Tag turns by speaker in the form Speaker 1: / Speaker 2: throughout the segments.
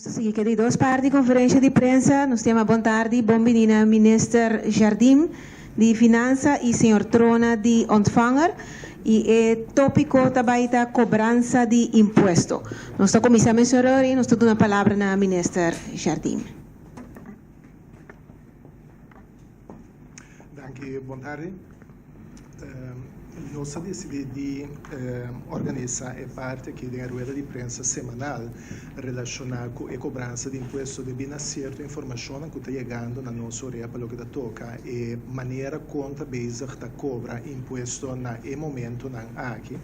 Speaker 1: Nos ta sigui ku e di dos parti konferensha di prensa. Nos ta yama bon tardi, bon bini na Minister Jardim di Finansa i señor Trona di Ontvanger. I e tópiko ta bai ta kobransa di impuesto. Nos ta kuminsá mesora ora i nos ta duna palabra na Minister Jardim.
Speaker 2: Danki, bon tardi. Nos a disidí di organisá e parti aki den e rueda di prensa semanal relashoná ku e kobransa di impuesto debí na sierto informashonnan ku ta yegando na nos orea pa loke ta toka e manera kon ta bezig ta kobra impuesto na e momentonan aki.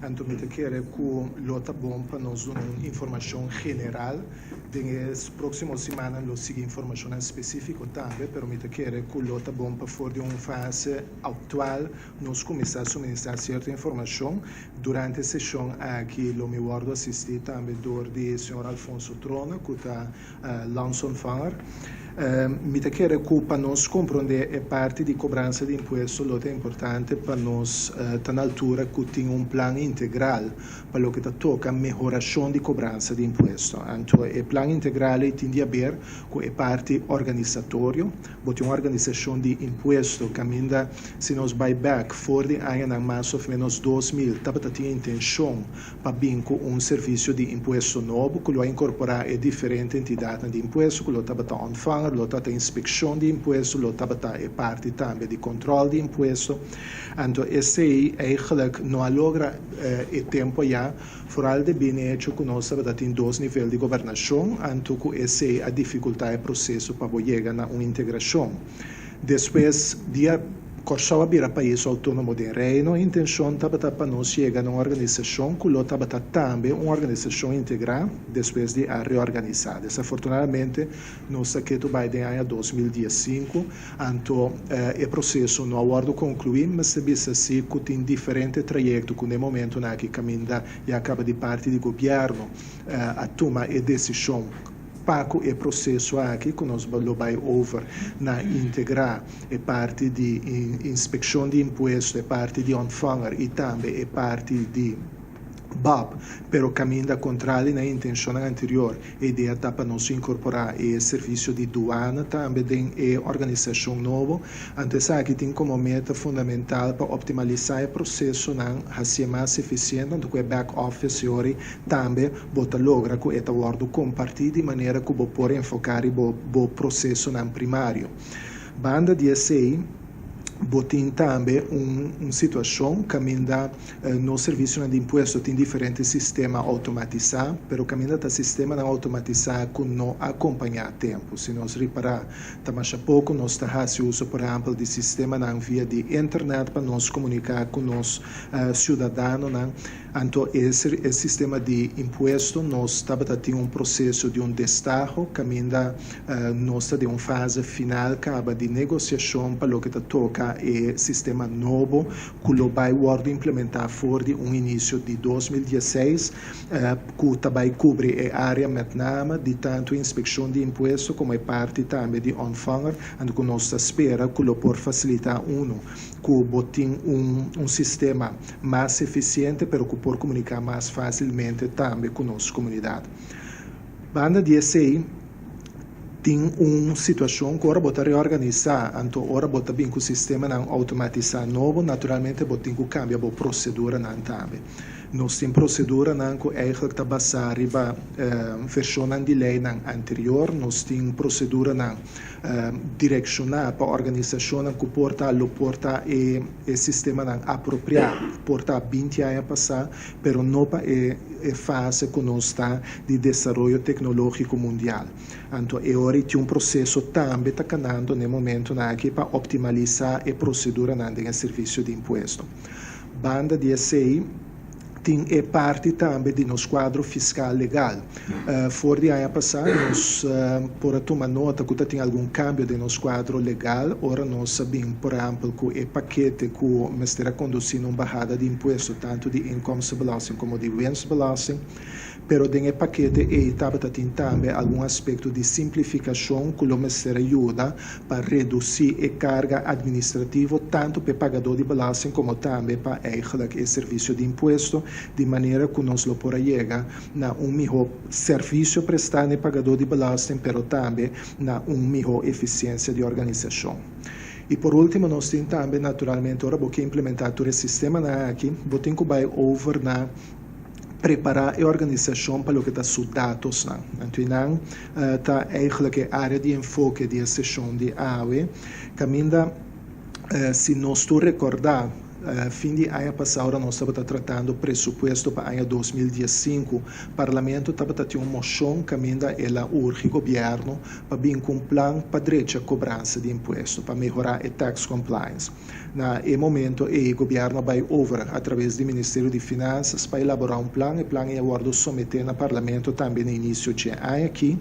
Speaker 2: Anto mi ta kere ku lo ta bon pa nos duna un informashon general. Den e próksimo simannan lo sigui informashonnan spesífiko tambe, pero mi ta kere ku lo ta bon pa for di un fase aktual nos kuminsá suministrá sierto informashon. Durante e seshon aki lo mi wòrdu asistí tambe dor di señor Alfonso Trona ku ta landsontvanger. Mi ta kere ku pa nos komprondé e parti di kobransa di impuesto lo ta importante pa nos ta na altura ku tin un plan integral pa loke ta toka mehorashon di kobransa di impuesto. Anto e plan integral ei tin di haber ku e parti organisatorio. Bo tin un organisashon di impuesto kaminda si nos bai bèk for di añanan mas òf ménos 2000 tabata tin intenshon pa bin ku un servisio di impuesto nobo ku lo a inkorporá e diferente entidatnan di impuesto ku lo tabata ontvanger, lo tabata inspekshon di impuesto, lo tabata e parti tambe di kontròl di impuesto. Anto esei eigelijk no a logra e tempu ayá, foral debí n'e hecho ku nos tabata tin dos nivel di gobernashon, anto ku esei a difikultá e proseso pa bo yega na un integrashon. Despues dia Kòrsou a bira pais outónomo den Reino, e intenshon tabata pa nos yega na un organisashon ku lo tabata tambe un organisashon integrá despues di a reorganisá. Desafortunadamente nos ta ketu bai den aña 2015, anto e proseso no a wòrdu konkluí. Mester bisa si ku tin diferente trayekto ku na e momentunan aki kaminda ya kaba di parti di gobièrnu a tuma e desishon Pa ku e proseso aki ku nos lo bai over na integrá e parti di inspekshon di impuesto, e parti di ontvanger i tambe e parti di bab, pero kaminda kontrali na e intenshonnan anterior, e idea ta pa nos inkorporá e servisio di duana tambe den e organisashon nobo. Anto esaki tin komo meta fundamental pa optimalisá e prosesonan, hasié mas efisiente anto ku e back office yori Tambe bo ta logra ku e ta wòrdu kompartí di manera ku bo por enfoká riba bo prosesonan primario. Banda di esei, bo tin tambe un situashon kaminda nos servisionan di impuesto tin diferente sistema outomatisá, pero kaminda ta sistemanan outomatisá ku no a kompañá tempu. Si nos ripará, ta masha poko nos ta hasi uso, por ehèmpel, di sistemanan via di internet pa nos komuniká ku nos siudadanonan. Anto e e sistema di impuesto nos tabata tin un proseso di un destaho kaminda nos ta den un fase final kaba di negosiashon pa loke ta toka e sistema nobo ku lo bai wòrdu implementá for di un inisio di 2016 ku ta bai kubri e área met name di tantu inspekshon di impuesto komo e parti tambe di ontvanger anto ku nos ta spera ku lo por fasilitá unu ku bo tin un un sistema mas efisiente pero ku por komuniká mas fásilmente tambe ku nos komunidat. Banda di esei tin un situashon ku ora bo ta reorganisá anto ora bo ta bin ku sistemanan outomatisá nobo naturalmente bo tin ku kambia bo proseduranan tambe. Nos tin proseduranan ku eigentlik ta basá riba vershonnan di leinan anterior, nos tin proseduranan direkshoná pa organisashonnan ku por ta lo por ta e e sistemanan apropiá por ta 20 aña pasá, pero no pa e e fase ku nos ta di desaroyo teknológiko mundial. Anto e ora ei tin un proseso tambe ta kanando na e momentunan aki pa optimalisá e proseduranan den e servisio di impuesto. Banda di esei tin e parti tambe di nos kuadro fiskal legal. For di aña pasá nos por a tuma nota ku ta tin algun kambio den nos kuadro legal ora nos a bin por ehèmpel ku e pakete ku mester a kondusí na un bahada di impuesto tantu di inkomstenbelasting komo di winstbelasting. Pero den e pakete ei tabata tin tambe algun aspekto di simplifikashon ku lo mester a yuda pa redusí e karga administrativo tantu pa e pagadó di belasting komo tambe pa eigenlijk e servisio di impuesto. di manera ku nos lo por a yega na un mihó servisio prestá na e pagadó di belasting pero tambe na un mihó efisiensia di organisashon. I por último nos tin tambe naturalmente ora bo ke implementá tur e sistemanan aki bo tin ku bai over na prepará e organisashon pa loke ta su datosnan. Anto einan ta eigenlijk e área di enfoke di e seshon di awe kaminda si nos tur rekordá fin di aña pasá ora nos tabata tratando presupuesto pa aña 2015 Parlamento tabata tin un moshon kaminda el a urgi gobièrnu pa bin ku un plan pa drecha kobransa di impuesto, pa mehorá e tax compliance. Na e momento ei gobièrnu a bai over atraves di Ministerio di Finansas pa elaborá un plan. E plan ei a wòrdu someté na Parlamento tambe na inisio dje aña aki.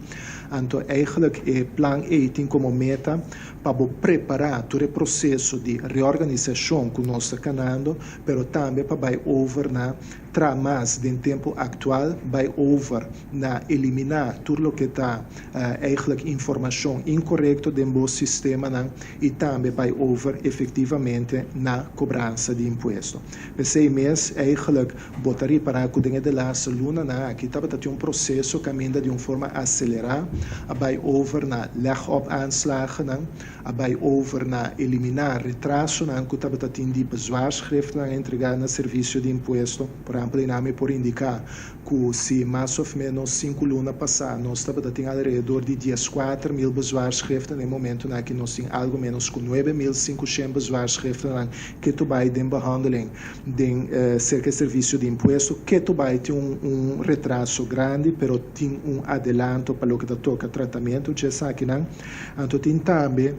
Speaker 2: Anto eigenlijk e plan ei tin komo meta pa bo prepará tur e proseso di reorganisashon ku nos ta kanando, pero tambe pa bai over na traha mas den tempu aktual, bai over na eliminá tur loke ta eigenlijk informashon inkorekto den bo sistemanan i tambe bai over efektivamente na kobransa di impuesto. P'esei mes eigenlijk bo ta ripará ku den e delaste lunanan aki tabata tin un proseso kaminda di un forma aselerá a bai over na leg op aanslagennan, a bai over na eliminá retrasonan ku tabata tin di bezwaarschriftennan entregá na servisio di impuesto. Por ehèmpel, einan mi por indiká ku si mas òf ménos 5 luna pasá nos tabata tin alrededor di 14.000 bezwaarschriften, na e momentonan aki nos tin algu ménos ku 9500 bezwaarschriftennan ku ta bai den behandeling den serka servisio di impuesto, ku ta bai tin un retraso grandi, pero tin un adelanto pa loke ta toka tratamentu di esakinan. Anto tin tambe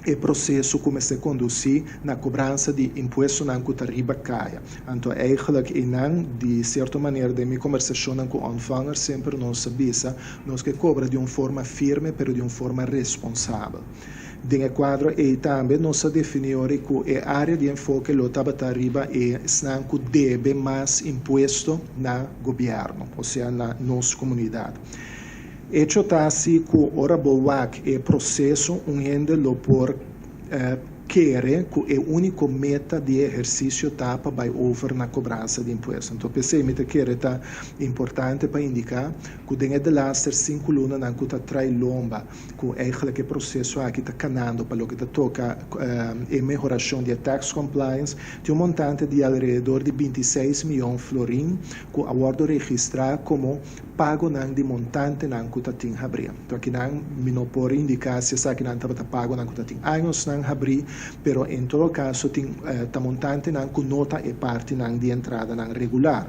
Speaker 2: e proseso ku mester kondusí na kobransa di impuestonan ku ta riba kaya. Anto eigenlijk einan di sierto manera den mi kombersashonnan ku Ontvanger semper nos a bisa nos ke kobra di un forma firme pero di un forma responsabel. Den e kuadro ei tambe nos a definí ori ku e área di enfoke lo tabata riba esnan ku debe mas impuesto na gobièrnu, osea na nos komunidat. Hecho ta así ku ora bo wak e proseso un hende lo por kere ku e úniko meta di ehersisio ta pa bai over na kobransa di impuesto. Anto p'esei mi ta kere ta importante pa indiká ku den e delaster 5 lunanan ku ta trai lomba ku eigenlijk e proseso aki ta kanando pa loke ta toka e mehorashon di tax compliance, tin un montante di alrededor di 26 mion florin ku a wòrdu registrá komo pagonan di montantenan ku ta tin habrí. Anto akinan mi no por indiká si esakinan tabata pagonan ku ta tin añanan habrí, pero en todo kaso tin ta montantenan ku no ta e partinan di entradanan regular.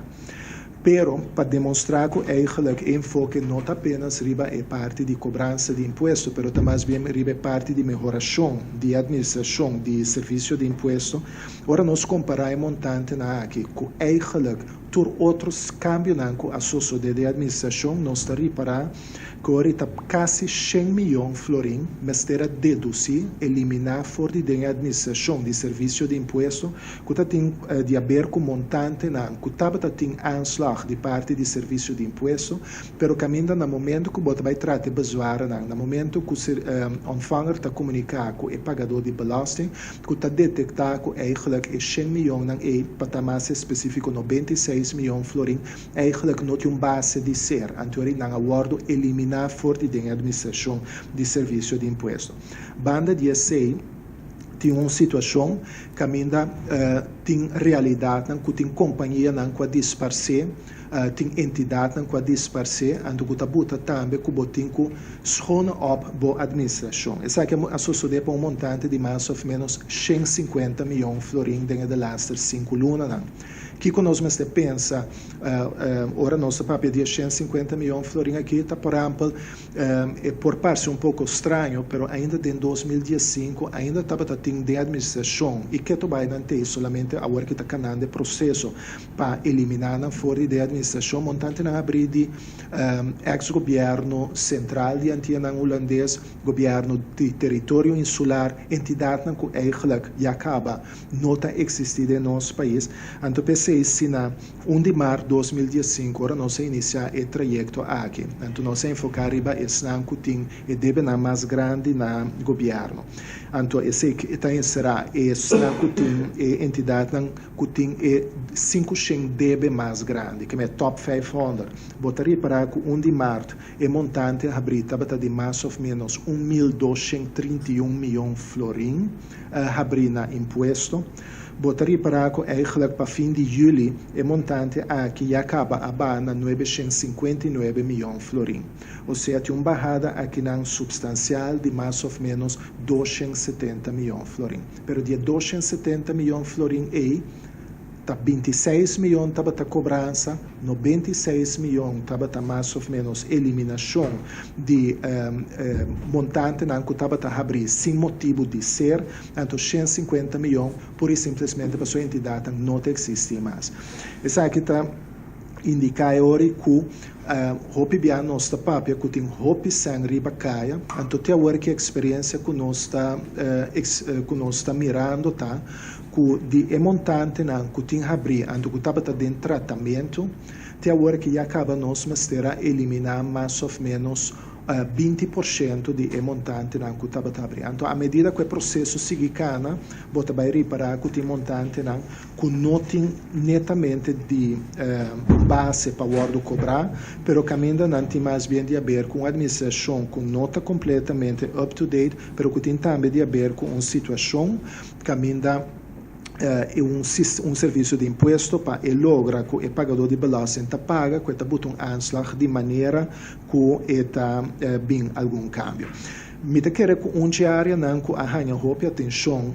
Speaker 2: Pero pa demostrá ku eigenlijk e enfoke no ta apenas riba e parti di kobransa di impuesto, pero ta mas bien riba e parti di mehorashon di administrashon di servisio di impuesto, ora nos kompará e montantenan aki ku eigenlijk tur otro kambionan ku a sosodé den administrashon, nos ta ripará ku ahorita kasi 100 mion florin mester a dedusí, eliminá for di den administrashon di servisio di impuesto, ku tin di haber ku montantenan ku tabata tin aanslag di parti di servisio di impuesto, pero kaminda na momento ku bo ta bai trata bezwaarnan, na momento ku Ontvanger ta komuniká ku e pagadó di belasting, ku ta detektá ku eigenlijk e 100 mionnan ei, pa ta mas spesífiko 96 mion florin, eigenlijk no tin un base di ser. Anto nan a wòrdu eliminá for di den administrashon di servisio di impuesto. Banda di esei, tin un situashon kaminda tin realidatnan ku tin kompanianan ku a disparsé, tin entidatnan ku a disparsé, anto ku ta buta tambe ku bo tin ku schoon op bo administrashon. Esaki a sosodé pa un montante di mas òf ménos 150 mion florin den e laatste 5 lunanan. Kiko nos mester pensa ora nos ta papia di 150 mion florin aki? Ta por ehèmpel, e por parse un poko straño, pero ainda den 2015 ainda tabata tin den administrashon i ku bai nan solamente awor ku ta kanando e proseso pa eliminá nan for di administrashon montantenan habrí di ex-gobièrnu sentral di Antianan Hulandes, gobièrnu di teritorio insular, entidatnan ku eigenlijk ya kaba no ta eksistí den nos pais. Anto p'esei Esei si na 1 di mart 2015 ora nos a inisiá e trayekto aki. Anto nos a enfoká riba esnan ku tin e debenan mas grandi na gobièrnu. Anto esei ta enserá esnan ku tin e entidatnan ku tin e 500 debe mas grandi, ke men top 500. Bo ta ripará ku 1 di mart e montante habrí tabata di mas òf ménos 1231 mion florin habrí na impuesto. Bo ta ripará ku eigenlijk pa fin di yüli e montante aki ya kaba a baha na 959 mion florin. Osea tin un bahada akinan supstansial di mas òf ménos 270 mion florin. Pero di e 270 mion florin ei, ta 26 mion tabata kobransa, 96 mion tabata mas òf ménos eliminashon di montantenan ku tabata habrí sin motibu di ser, anto 150 mion pura i simplemente pasobra e entidatnan no ta eksistí mas. Esaki ta indiká e ora ku hopi bia nos ta papia ku tin hopi sèn riba kaya, anto te awor ki eksperensia ku nos ta ku nos ta mirando ta ku di e montantenan ku tin habrí anto ku tabata den tratamentu, te awor ki ya kaba nos mester a eliminá mas òf ménos 20% di e montantenan ku tabata habrí. Anto a medida ku e proseso sigui kana, bo ta bai ripará ku tin montantenan ku no tin netamente di base pa wòrdu kobrá, pero kaminda nan tin mas bien di haber ku un administrashon ku no ta kompletamente up to date, pero ku tin tambe di haber ku un situashon kaminda un un servisio di impuesto pa e logra ku e pagadó di belasting ta paga, ku e ta buta un aanslag di manera ku e ta bin algun kambio. Mi ta kere ku un dje áreanan ku a haña hopi atenshon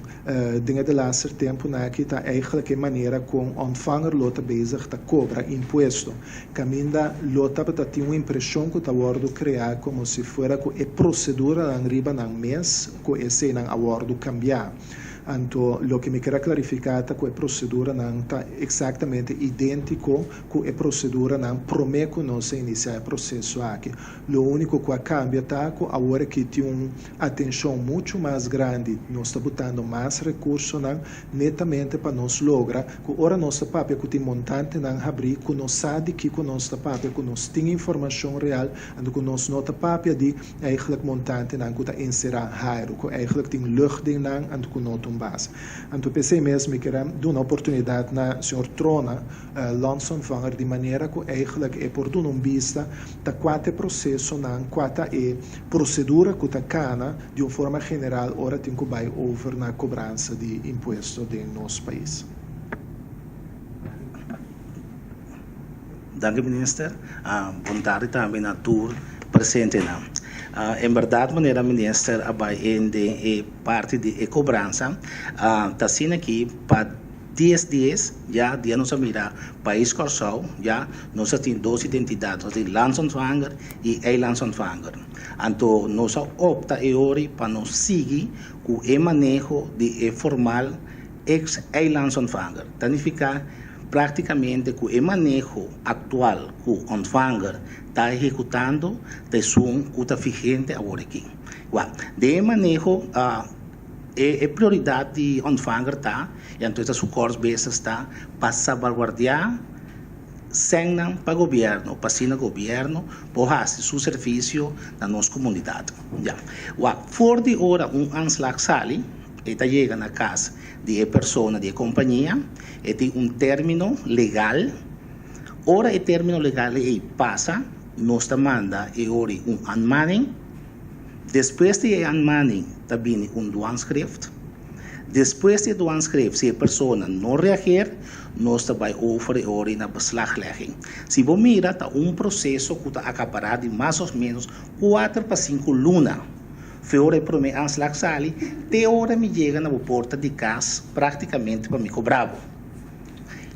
Speaker 2: den e de laster tempunan aki ta eigenlijk e manera kon Ontvanger lo ta bezig ta kobra impuesto. Kaminda lo tabata tin un impreshon ku ta wòrdu kreá komo si fuera ku e proseduranan riba nan mes ku eseinan a wòrdu kambiá. Anto loke mi kier a klarifiká ta ku e proseduranan ta eksaktamente idéntiko ku e proseduranan promé ku nos a inisiá e proseso aki. Lo úniko ku a kambia ta ku awor aki tin un atenshon muchu mas grandi, nos ta butando mas rekursonan netamente pa nos logra ku ora nos ta papia ku tin montantenan habrí ku nos sa di kiko nos ta papia, ku nos tin informashon real, anto ku nos no ta papia di eigenlijk montantenan ku ta enserá hairu, ku eigenlijk tin lucht den nan, anto ku no ta un base. Anto p'esei mes mi kier a duna oportunidat na señor Trona, Landsontvanger, di manera ku eigenlijk e por duna un bista ta kua ta e prosesonan, kua ta e prosedura ku ta kana di un forma general ora tin ku bai over na kobransa di impuesto den nos pais.
Speaker 3: Danki minister. Bon tardi tambe na tur presentenan. En berdad manera minister a bai in den e parti di e cobransa ta asina aki pa 10 dies ya dia nos a mira pais Kòrsou ya nos a tin dos identidat, nos a tin landsontvanger i eilandsontvanger. Anto nos a opta e ori pa nos sigui ku e maneho di e formal ex eilandsontvanger. Ta nifiká práktikamente ku e maneho aktual ku ontvanger ta ehekutando ta esun ku ta vigente awor aki. Wak, den e maneho e prioridat di ontvanger ta, i anto esta su kors besas ta, pa salvaguardiá sènnan pa gobièrnu, pa asina gobièrnu por hasi su servisio na nos komunidat. Ya. Wak, for di ora un aanslag sali, e ta yega na kas di e persona di e kompania, e tin un término legal. Ora e término legal ei pasa, nos ta manda e ori un aanmaning. Despues di e aanmaning ta bini un dwangschrift. Despues di e dwangschrift, si e persona no reageer, nos ta bai over e ori na beslaglegging. Si bo mira, ta un proseso ku ta akapará di mas òf ménos 4 pa 5 luna. Fe ora e promé aanslag sali, te ora mi yega na bo porta di kas práktikamente pa mi kobra bo.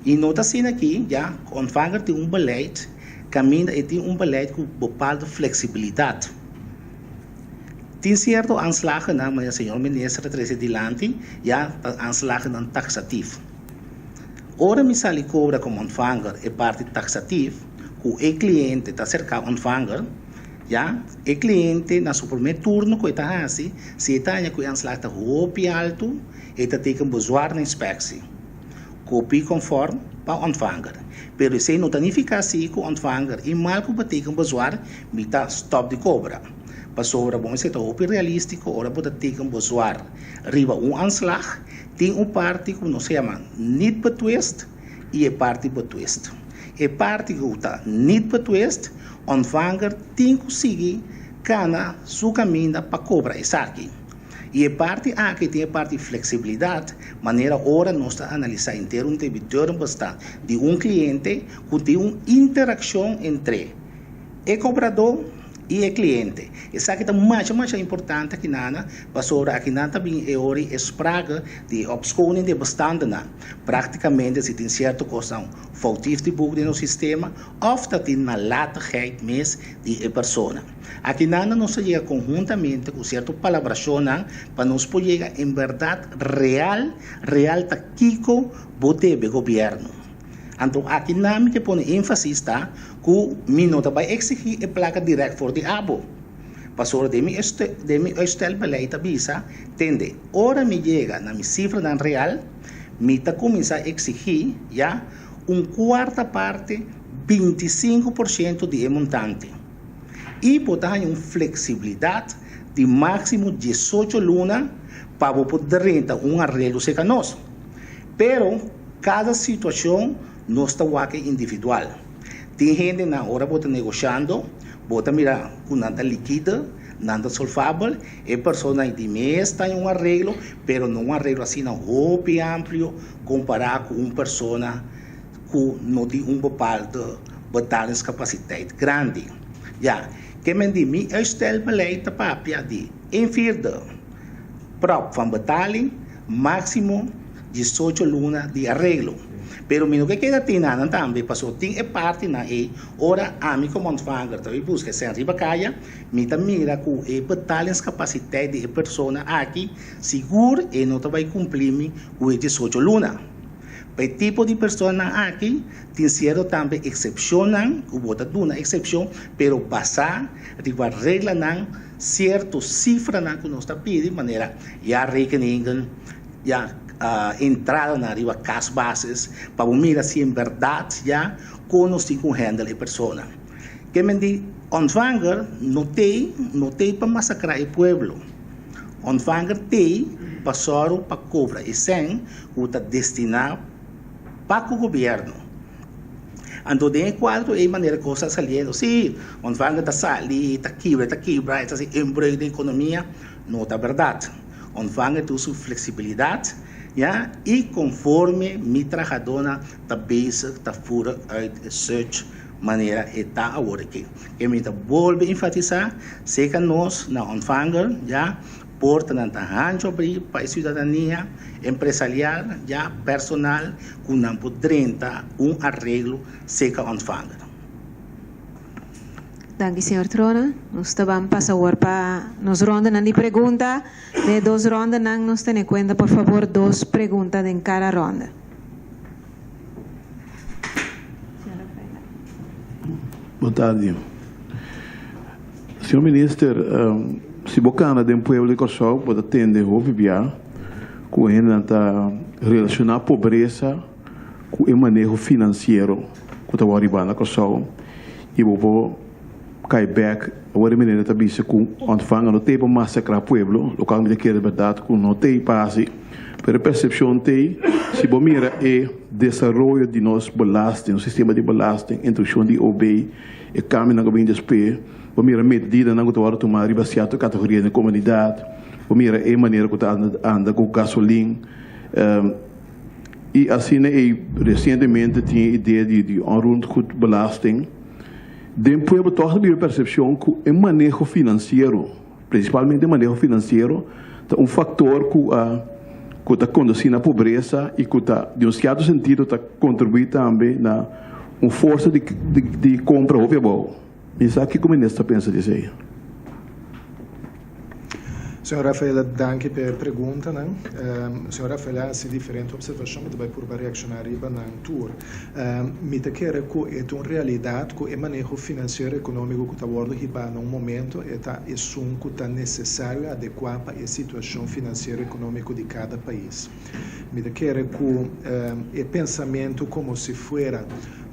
Speaker 3: I no ta asina aki, ya, Ontvanger tin un beleid, kaminda e tin un beleid ku bepaalde fleksibilidat. Tin sierto aanslagennan, manera señor minister a trese dilanti, ya, ta aanslagennan taksatief. Ora mi sali kobra komo Ontvanger e parti taksatief, ku e kliente ta serká Ontvanger, ya, e kliente na su promé turno ku e ta hasi, si e ta haña ku e aanslag ta hopi altu, e ta teken bezwaar na inspeksie. Kopie conform pa ontvanger. Pero esei no ta nifiká si ku ontvanger i mal ku bo teken bezwaar, mi ta stòp di kobra. Pasobra bo mester ta hopi realístiko ora bo ta teken bezwaar riba un aanslag, tin un parti ku nos ta yama niet betwist i e parti betwist. E parti ku ta niet betwist, ontvanger tin ku sigui kana su kaminda pa kobra esaki. I e parti aki tin e parti flexibilidad, manera ora nos ta analisa henter un debiteurenbestand di un cliente cu tin un interaccion entre e cobrador i e cliente. Esaki ta masha masha importante akinana pasobra akinan ta bin e ora e sprake di e opschoning di e bestandennan. Practicamente si tin cierto cosnan foutief di boek den nos sistema of ta tin nalatigheid mes di e persona. Akinan nos a yega konhuntamente ku sierto palabrashonnan pa nos por yega en bèrdat real, real ta kiko bo debe gobièrnu. Anto akinan mi ke pone énfasis ta ku mi no ta bai eksigí e plaka dirèkt for di abo. Pasobra den mi den mi uitstelbeleid ta bisa, tende, ora mi yega na mi sifranan real, mi ta kuminsá eksigí ya un kuarta parti, 25%, di e montante. I bo ta haña un fleksibilidat di máksimo 18 luna pa bo por drenta un areglo serka nos. Pero kada situashon nos ta wak individual. Tin hendenan ora bo ta negoshando, bo ta mira ku nan ta likide, nan ta solfabel, e persona di mes ta haña un areglo, pero no un areglo asina hopi amplio kompará ku un persona ku no tin un bepaalde betalingscapaciteit grandi. Ya, ke men di mi uitstelbeleid ta papia di een vierde prop van betaling, máximo 18 luna di areglo. Pero mi no ke keda tin nan tambe, pasobra tin e partinan ei ora ami komo ontvanger ta bai buska e sèn riba kaya, mi ta mira ku e betalingscapaciteit di e persona aki sigur e no ta bai kumpli mi ku e 18 luna. Pa e tipo di personanan aki tin sierto tambe eksepshonnan ku bo ta duna eksepshon pero basá riba reglanan sierto sifranan ku nos ta pidi manera jaarrekeningen, ya entradanan riba kasbasis pa bo mira si en bèrdat ya kon nos tin ku hèndel e persona. Ke men di ontvanger no tei no tei pa masakrá e pueblo. Ontvanger tei pa sòru pa kobra e sèn ku ta destiná pa ku gobièrnu. Anto den e kuadro ei manera kos ta saliendo, sí, Ontvanger ta sali, ta kibra, ta kibra, e ta hasi inbreuk den ekonomia. No ta bèrdat. Ontvanger tin su fleksibilidat, ya, i konforme mi trahadónan ta bezig ta voeren uit e search manera e ta awor aki. Ke mi ta bolbe enfatisá, seka nos na Ontvanger, ya, Portanan ta hancho abrí pa e siudadania empresarial ya personal ku nan por drenta un areglo seka ontvanger.
Speaker 1: Danki señor Trona. Nos ta ban pasa awor pa nos rondanan di pregunta. Den e dos rondanan nos tene kuenta por fabor dos pregunta den kada ronda.
Speaker 4: Bon tardi. Señor Minister, si bo cana den pueblo di Kòrsou bo ta tende hopi bia ku hendenan ta relashoná pobresa ku e maneho finansiero ku ta wòrdu riba na Kòrsou i bo por kai bèk awor e manera ta bisa ku ontvanger no t'ei pa masakrá pueblo, lokual mi ta kere bèrdat ku no t'ei pa hasi, pero e persepshon t'ei si bo mira e desaroyo di nos belasting, nos sistema di belasting, introdukshon di OB. E kambionan ku a bin despues, bo mira medidanan ku ta wòrdu tumá riba sierto kategoria den komunidat, bo mira e manera ku ta anda ku gasolin. I asina ei resientemente tin e idea di onroerendgoedbelasting. Den pueblo tòg ta biba e persepshon ku e maneho finansiero, prinsipalmente e maneho finansiero, ta un faktor ku a ku ta kondusí na pobresa i ku ta di un sierto sentido ta kontribuí tambe na un forsa di di kompra hopi abou. Mi sa kiko minister ta pensa di esei.
Speaker 2: Señor Rafaela, danki pa e preguntanan. Señor Rafaela a hasi diferente observashon, mi ta bai purba reakshoná riba nan tur. Mi ta kere ku e ta un realidat ku e maneho finansiero ekonómiko ku ta wòrdu hibá na un momento e ta esun ku ta nesesario i adekuá pa e situashon finansiero ekonómiko di kada pais. Mi ta kere ku e pensamentu komo si fuera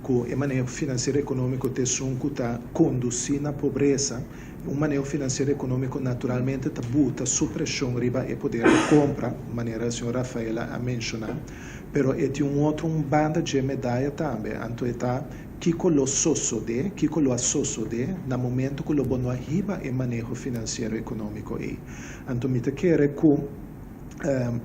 Speaker 2: ku e maneho finansiero ekonómiko ta esun ku ta kondusí na pobresa, Un maneho finansiero ekonómiko naturalmente ta buta su preshon riba e poder di kompra, manera señor Rafaela a menshoná, pero e tin un otro un banda dje medaya tambe, anto e ta kiko lo sosodé, kiko lo a sosodé na momento ku lo bo no a hiba e maneho finansiero ekonómiko ei. Anto mi ta kere ku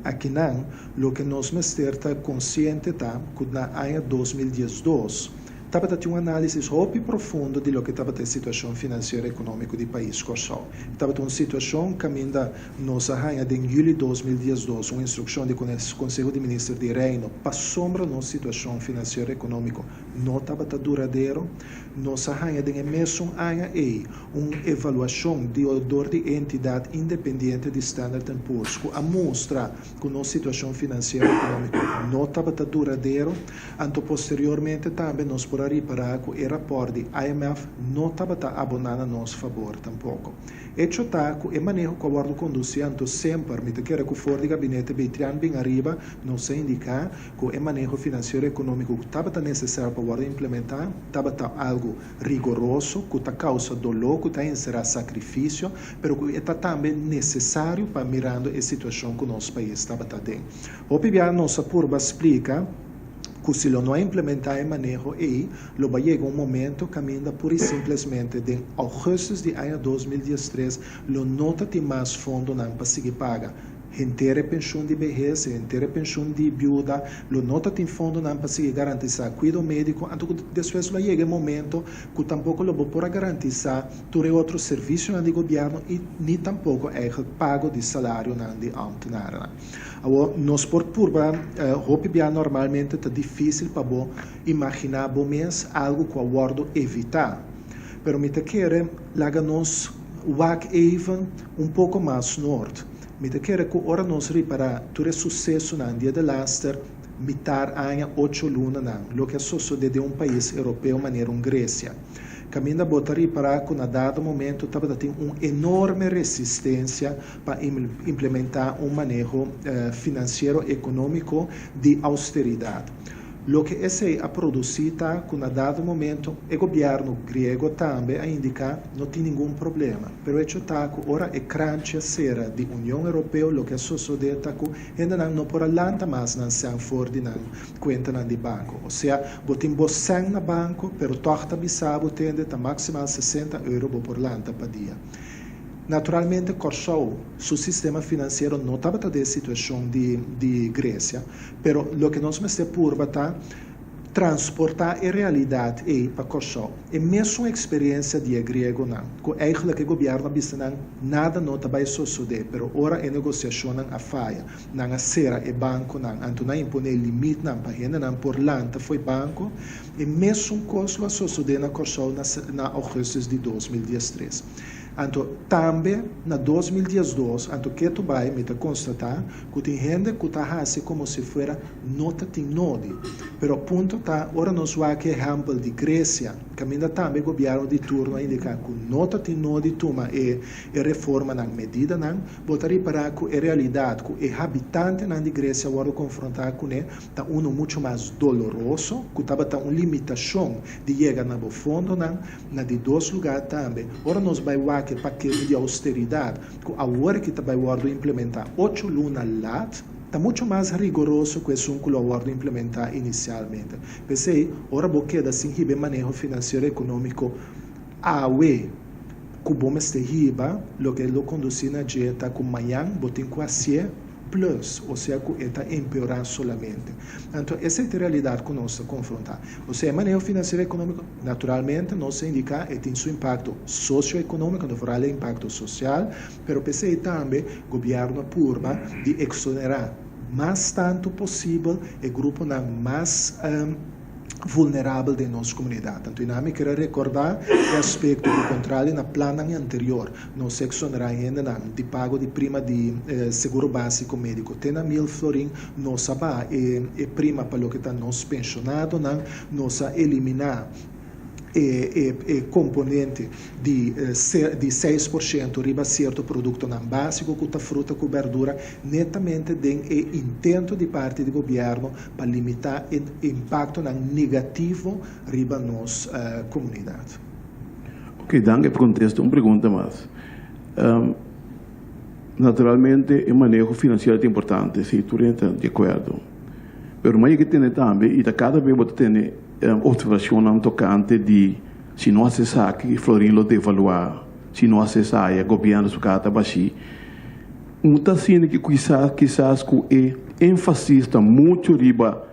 Speaker 2: akinan loke nos mester ta konsiente ta ku na aña 2012, Tabata tin un análisis hopi profundo di loke tabata e situashon finansiero ekonómiko di pais Kòrsou. E tabata un situashon kaminda nos a haña den yüli 2012 un instrukshon di Konseho di Minister di Reino pasobra nos situashon finansiero ekonómiko no tabata duradero. Nos a haña den e mesun aña ei un evaluashon di dor di e entidat independiente di Standard and Poor's ku a mustra ku nos situashon finansiero ekonómiko no tabata duradero. Anto posteriormente tambe nos por a ripará ku e rapòrt di IMF no tabata aboná na nos fabor tampoko. Echo ta ku e maneho ku a wòrdu kondusí anto semper, mi ta kere ku for di gabinete Betrian bin ariba, nos a indiká ku e maneho finansiero ekonómiko ku tabata nesesario pa wòrdu implementá tabata algu rigoroso, ku ta kousa doló, ku ta enserá sakrifisio, pero ku e ta tambe nesesario pa mirando e situashon ku nos pais tabata aden. Hopi bia nos a purba splika ku si lo no a implementá e maneho ei, lo bai yega un momento kaminda pura i simplesmente den ougùstus di aña 2013 lo no ta tin mas fondonan pa sigui paga henter e penshun di behes, henter e penshun di biuda, lo no ta tin fondonan pa sigui garantisá kuido médiko, anto ku despues lo a yega e momento ku tampoko lo bo por a garantisá tur e otro servisionan di gobièrnu i ni tampoko eigentlik pago di salarionan di ámtenarennan. Awor, nos por purba, hopi bia normalmente ta difísil pa bo imaginá bo mes algu ku a wòrdu evitá. Pero mi ta kere laga nos wak even un poko mas nort. Mi ta kere ku ora nos ripará tur e susesonan di e delaster mitar aña, ocho lunanan, loke a sosodé den un pais europeo manera un Grecia, kaminda bo ta ripará ku na dado momento tabata tin un enorme resistensia pa implementá un maneho finansiero ekonómiko di austeridat. Loke esei a produsí ta ku na dado momento e gobièrnu griego tambe a indiká no tin ningun problema. Pero echo ta ku ora e kranchi a sera di Union Europeo loke a sosodé ta ku hendenan no por a lanta mas nan sèn for di nan kuentanan di banko. Osea, bo tin bo sèn na banko pero tòg ta bisa bo tende ta maksimal 60 euro bo por lanta pa dia. Naturalmente Kòrsou su sistema finansiero no tabata den e situashon di di Gresia, pero loke nos mester purba ta transportá e realidat ei pa Kòrsou. E mesun eksperensia di e griegonan, ku eigentlik e gobièrnu a bisa nan nada no ta bai sosodé, pero ora e negosiashonnan a faya, nan a sera e bankonan, anto nan a imponé limitnan pa hendenan por lanta fo'i banko. E mesun kos lo a sosodé na Kòrsou na na ougùstus di 2013. Anto tambe na 2012, anto ketu bai mi ta konstatá ku tin hende ku ta hasi komo si fuera no ta tin nodi. Pero punto ta ora nos wak e ehèmpel di Gresia, kaminda tambe gobièrnu di turno a indiká ku no ta tin nodi tuma e e reformanan, medidanan, bo ta ripará ku e realidat ku e habitantenan di Gresia wòrdu konfrontá kuné ta unu muchu mas doloroso, ku tabata un limitashon di yega na bo fondonan. Na di dos lugá tambe, ora nos bai wak e pakete di austeridat ku awor aki ta bai wòrdu implementá ocho luna lat, ta muchu mas rigoroso ku esun ku lo a wòrdu implementá inisialmente. P'esei, ora bo keda sin hiba e maneho finansiero ekonómiko awe ku bo mester hiba, loke lo kondusí na dje ta ku mañan bo tin ku hasié plus, osea ku e ta empeorá solamente. Anto esei ta e realidat ku nos ta konfrontá. Osea e maneho finansiero ekonómiko, naturalmente nos a indiká e tin su impakto sosioekonómiko, anto foral e impakto sosial, pero p'esei tambe gobièrnu a purba di eksonerá mas tantu posibel e gruponan mas. vulnerabel den nos komunidat. Anto i mi kere rekordá e aspekto ku kontrali na plannan anterior, nos a eksonerá hendenan di pago di prima di seguro básiko médiko te na 1000 florin, nos a baha e prima pa loke ta nos penshonadonan, nos a eliminá e komponente di di 6% riba sierto produktonan básiko ku ta fruta ku bèrdura, netamente den e intento di parti di gobièrnu pa limitá e impaktonan negativo riba nos komunidat.
Speaker 4: Ok, danki pa kontesta. Un pregunta mas. Naturalmente e maneho finansiero ta importante, si, tur hende ta di akuerdo. Pero maya ke tene tambe i ta kada bes bo ta tene opservashonnan tokante di si no hasi esaki florin lo devaluá, si no hasi esaya gobièrnu su kara ta bashí. Un ta sinti ki kisas kisas ku e énfasis ta muchu riba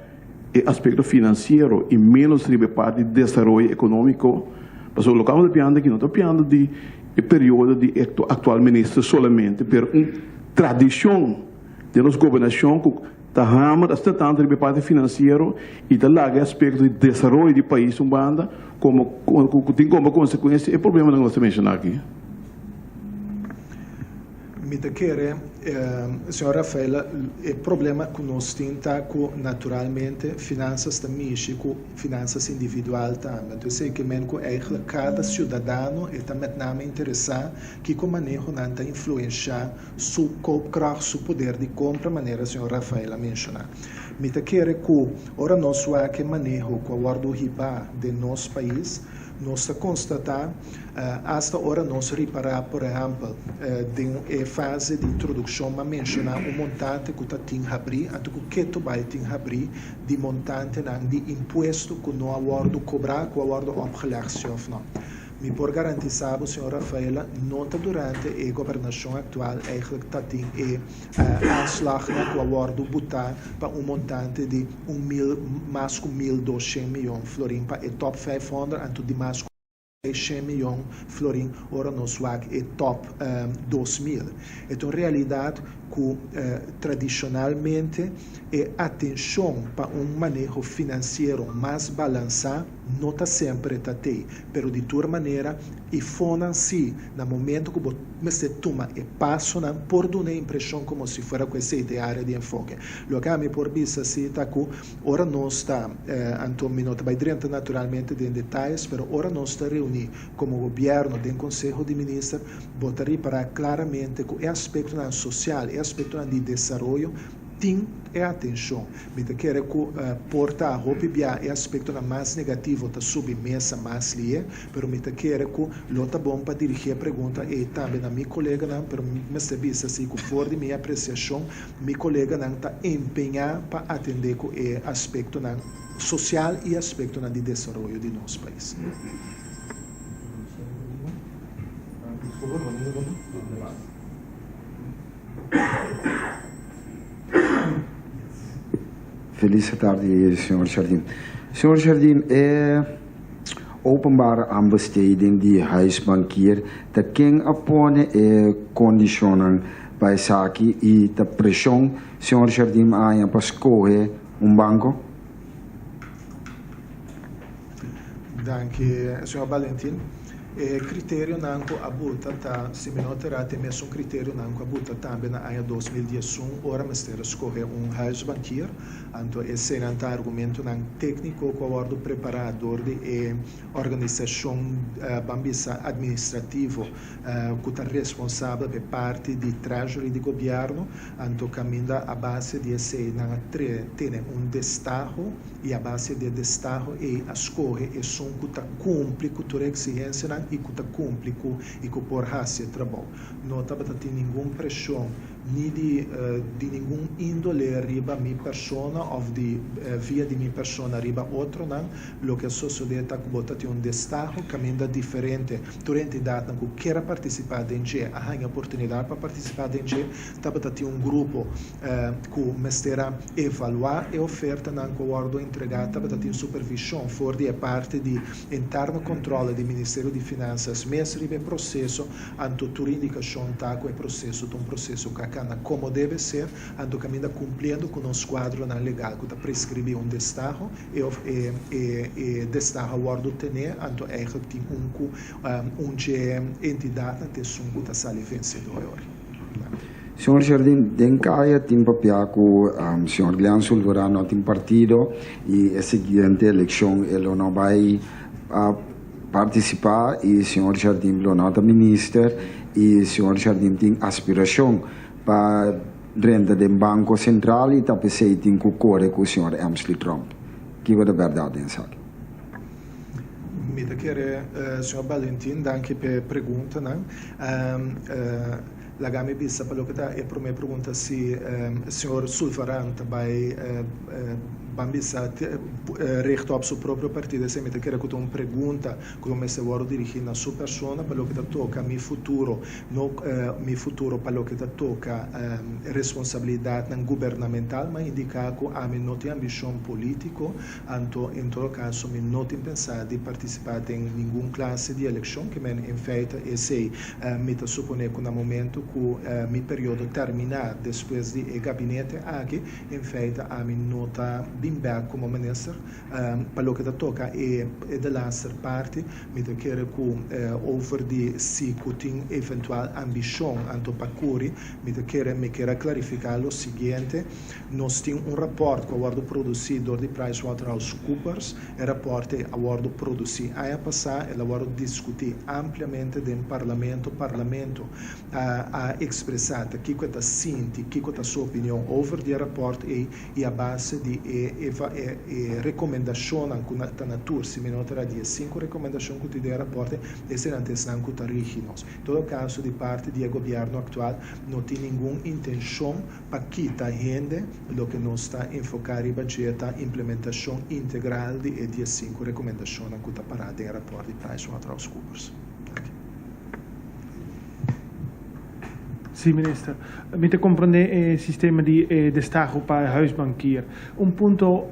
Speaker 4: e aspekto finansiero i ménos riba e parti di desaroyo ekonómiko, pasobra loke amo ta pianda aki no ta pianda di e periodo di e aktual minister solamente, pero un tradishon den nos gobernashon ku ta hamer asina tantu riba e parti finansiero i ta laga e aspekto di desaroyo di pais un banda komo ku tin komo konsekuensia e problemanan ku nos ta menshoná aki.
Speaker 2: Mi ta kere, señor Rafaela, e problema ku nos tin ta ku naturalmente finansas ta mishi ku finansas individual tambe. Anto esei ke men ku eigentlik kada siudadano e ta met name interesá kiko manehonan ta influenshá su koopkracht, su poder di kompra manera señor Rafael a menshoná. Mi ta kere ku ora nos wak e maneho ku a wòrdu hibá den nos pais, nos ta konstatá Asta ora nos ripará, por ehèmpel, den e fase di introdukshon m'a menshoná un montante ku ta tin habrí, anto ku ketu bai tin habrí di montantenan di impuesto ku no a wòrdu kobrá, ku a wòrdu opgelegd, sí òf nò. Mi por garantisá bo, señor Rafaela, no ta durante e gobernashon aktual eigentlik ta tin e aanslagnan ku a wòrdu butá pa un montante di un mil, mas ku 1200 mion florin pa e top 500, anto di mas ku. 100 mion florin ora nos wak e top 2000. E ta un realidat ku tradishonalmente e atenshon pa un maneho finansiero mas balansá no ta semper ta tei, pero di tur manera e fonnan si na momento ku bo mester tuma e pasonan por duna e impreshon komo si fuera ku esei ta e área di enfoke. Loke ami por bisa si ta ku Ora nos ta, anto mi no ta bai drenta naturalmente den detayes, pero ora nos ta reuní komo gobièrnu den Konseho di Minister, bo ta ripará klaramente ku e aspektonan sosial, e aspektonan di desaroyo tin e atenshon. Mi ta kere ku por ta hopi bia e aspektonan mas negativo ta subi mesa mas lié, pero mi ta kere ku lo ta bon pa dirigí e pregunta ei tambe na mi koleganan, pero mi mester bisa si ku for di mi apresiashon, Mi koleganan ta empeñá pa atendé ku e aspektonan sosial i aspektonan di desaroyo di nos pais.
Speaker 5: Felis tardi, señor Jardim. Señor Jardim, e openbare aanbesteding di huisbankier ta ken a pone e kondishonnan Pa esaki y ta presion señor Jardim a haña pa scohe un banco?
Speaker 2: Danki, señor Valentin. E criterionan cu a buta ta, si mi no ta erra, ta e mesun criterionan cu a buta tambe na aña 2011 ora mester a scohe un huisbankier. Anto eseinan ta argumentonan tecnico cu a wordo prepara door di e organisacion, ban bisa, administrativo ku ta responsabel pa e parti di Treasury di gobièrnu, anto kaminda a base di esei nan a tene un destaho i a base di e destaho ei a skohe esun ku ta kumpli ku tur e eksigensianan i ku ta kumpli ku i ku por hasi e trabou. No tabata tin ningun preshon ni di di ningun índole riba mi persona òf di via di mi persona riba otronan. Loke a sosodé ta ku bo ta tin un destaho kaminda diferente. Tur e entidatnan ku kier a partisipá den dje a haña oportunidat pa partisipá den dje. Tabata tin un grupo ku mester a evaluá e ofertanan ku a wòrdu entregá. Tabata tin supervishon for di e parti di interno kòntròle di Ministerio di Finansas mes riba e proseso. Anto tur indikashon ta ku e proseso ta un proseso ku a. kana komo debe ser, anto kaminda kumpliendo ku nos kuadronan legal ku ta preskribí un destaho e òf e e e destaho a wòrdu tené, anto eigenlijk tin un ku un dje entidatnan ta esun ku ta sali vensedor e ora.
Speaker 5: Señor Jardim, den kaya tin papia ku señor Glenn Sulvaran no tin partido i e siguiente elekshon e lo no bai partisipá i señor Jardim lo no ta minister i señor Jardim tin aspirashon pa drenta den Banko Sentral i ta p'esei tin ku kore ku señor Emsley Tromp. Kiko ta bèrdat den esaki?
Speaker 2: Mi ta kere, señor Balentin, danki p'e preguntanan. Laga mi bisa pa loke ta e prome pregunta si señor Sulvaran ta bai ban bisa richt op su propio partido esei mi ta kere ku ta un pregunta ku lo mester wòrdu dirigí na su persona pa loke ta toka mi futuro no mi futuro pa loke ta toka responsabilidatnan gubernamental ma indiká ku ami no tin ambishon polítiko anto en todo kaso mi no tin pensá di partisipá den ningun klase di elekshon ke men en feite esei Mi ta suponé ku na momentu ku mi periodo terminá despues di e gabinete aki, en feite ami no ta bin bèk komo minister. Pa loke ta toka e delaster parti, mi ta kere ku over di si ku tin eventual ambishon anto pa kuri, mi ta kere mi kier a klarifiká lo siguiente, Nos tin un rapòrt ku a wòrdu produsí dor di PricewaterhouseCoopers. E rapòrt ei a wòrdu produsí aña pasá, el a wòrdu diskutí ampliamente den parlamento. Parlamento a ekspresá ta kiko e ta sinti, kiko ta su opinion over di e rapòrt ei i a base di e e rekomendashonnan ku ta na tur, si mi no ta di e sinku rekomendashon ku tin den e rapòrt ei, eseinan ta esnan ku ta rigi nos. En todo kaso di parti di e gobièrnu aktual no tin ningun intenshon Pa kita hende, loke nos ta enfoká riba dje ta implementashon integral di e diesinku rekomendashonnan ku ta pará den e rapòrt di PricewaterhouseCoopers. Danki.
Speaker 6: Sí, minister. Mi ta komprondé e sistema di e destaho pa e huisbankier. Un punto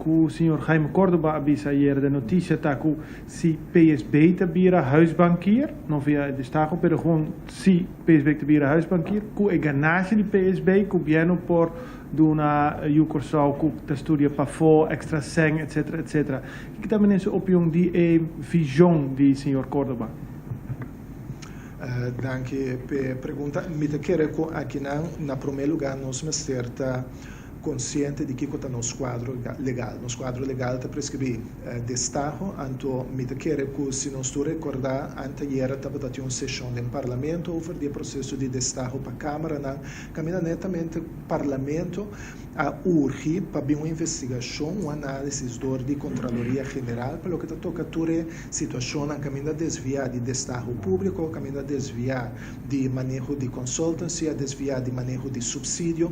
Speaker 6: ku señor Jaime Cordoba a bisa ayera den notisia ta ku si PSB ta bira huisbankier, no via e destaho, pero gewoon si PSB ta bira huisbankier, ku e ganashi di PSB gobièrnu por duna yu Kòrsou ku ta studia pafó, èkstra sèn, etsetera, etsetera. Kiko ta menen su opion di e vision di señor Cordoba?
Speaker 2: Danki p'e pregunta. Mi ta kere ku akinan na promé lugá nos mester ta konsiente di kiko ta nos kuadro legal. Nos kuadro legal ta preskribí destaho, anto mi ta kere ku si nos tur rekordá anteayera tabata tin un seshon den Parlamento over di e proseso di destaho pa kámaranan, kaminda netamente Parlamento a urgi pa bin un investigashon, un análisis dor di Kontraloria General pa loke ta toka tur e situashonnan kaminda desviá di destaho públiko, kaminda desviá di maneho di consultancy, a desviá di maneho di supsidio.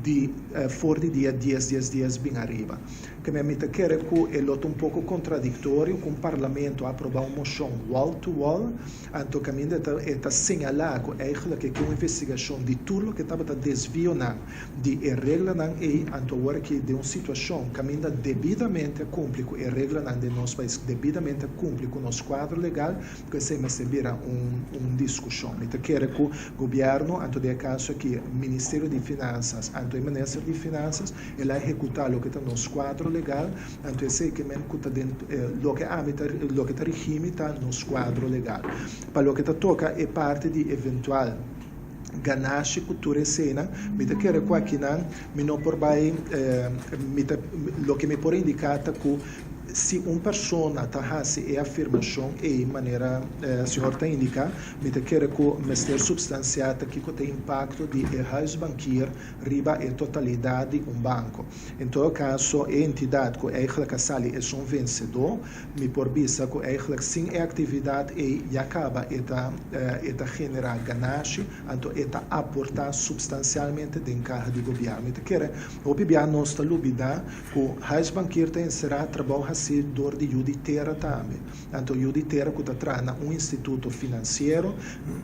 Speaker 2: Di for di dia dies dies dies bin ariba. Keme mi ta kere ku e lo ta un poko kontradiktorio ku un parlamento a aproba un moshon wall to wall, anto kaminda e ta e ta señalá ku eigenlijk e ke un investigashon di tur loke tabata desvionan di e reglanan ei, anto awor aki den un situashon kaminda debidamente a kumpli ku e reglanan den nos pais, debidamente a kumpli ku nos kuadro legal, Ku esei mester bira un un diskushon. Mi ta kere ku gobièrnu, anto den e kaso aki Ministerio di Finansas, anto e Minister di Finansas, el a ehekutá loke ta nos kuadro legal, anto esei ke men ku ta den loke ami ta loke ta rigí mi ta nos kuadro legal. Pa loke ta toka e parti di eventual ganashi ku tur eseinan, mi ta kere ku akinan mi no por bai mi ta loke mi por indiká ta ku Si un persona ta hasi e afirmashon ei manera señor ta indiká, mi ta kere ku mester supstansiá ta kiko ta e impakto di e huisbankier riba e totalidat di un banko. En todo kaso e entidat ku eigelijk a sali esun vensedó, mi por bisa ku eigelijk sin e aktividat ei ya kaba e ta e ta generá ganashi, anto e ta aportá supstansialmente den kaha di gobièrnu. Mi ta kere hopi bia nos ta lubidá Ku huisbankier ta enserá trabou hasí. hasí dor di yu di tera tambe. Anto yu di tera ku ta traha na un instituto finansiero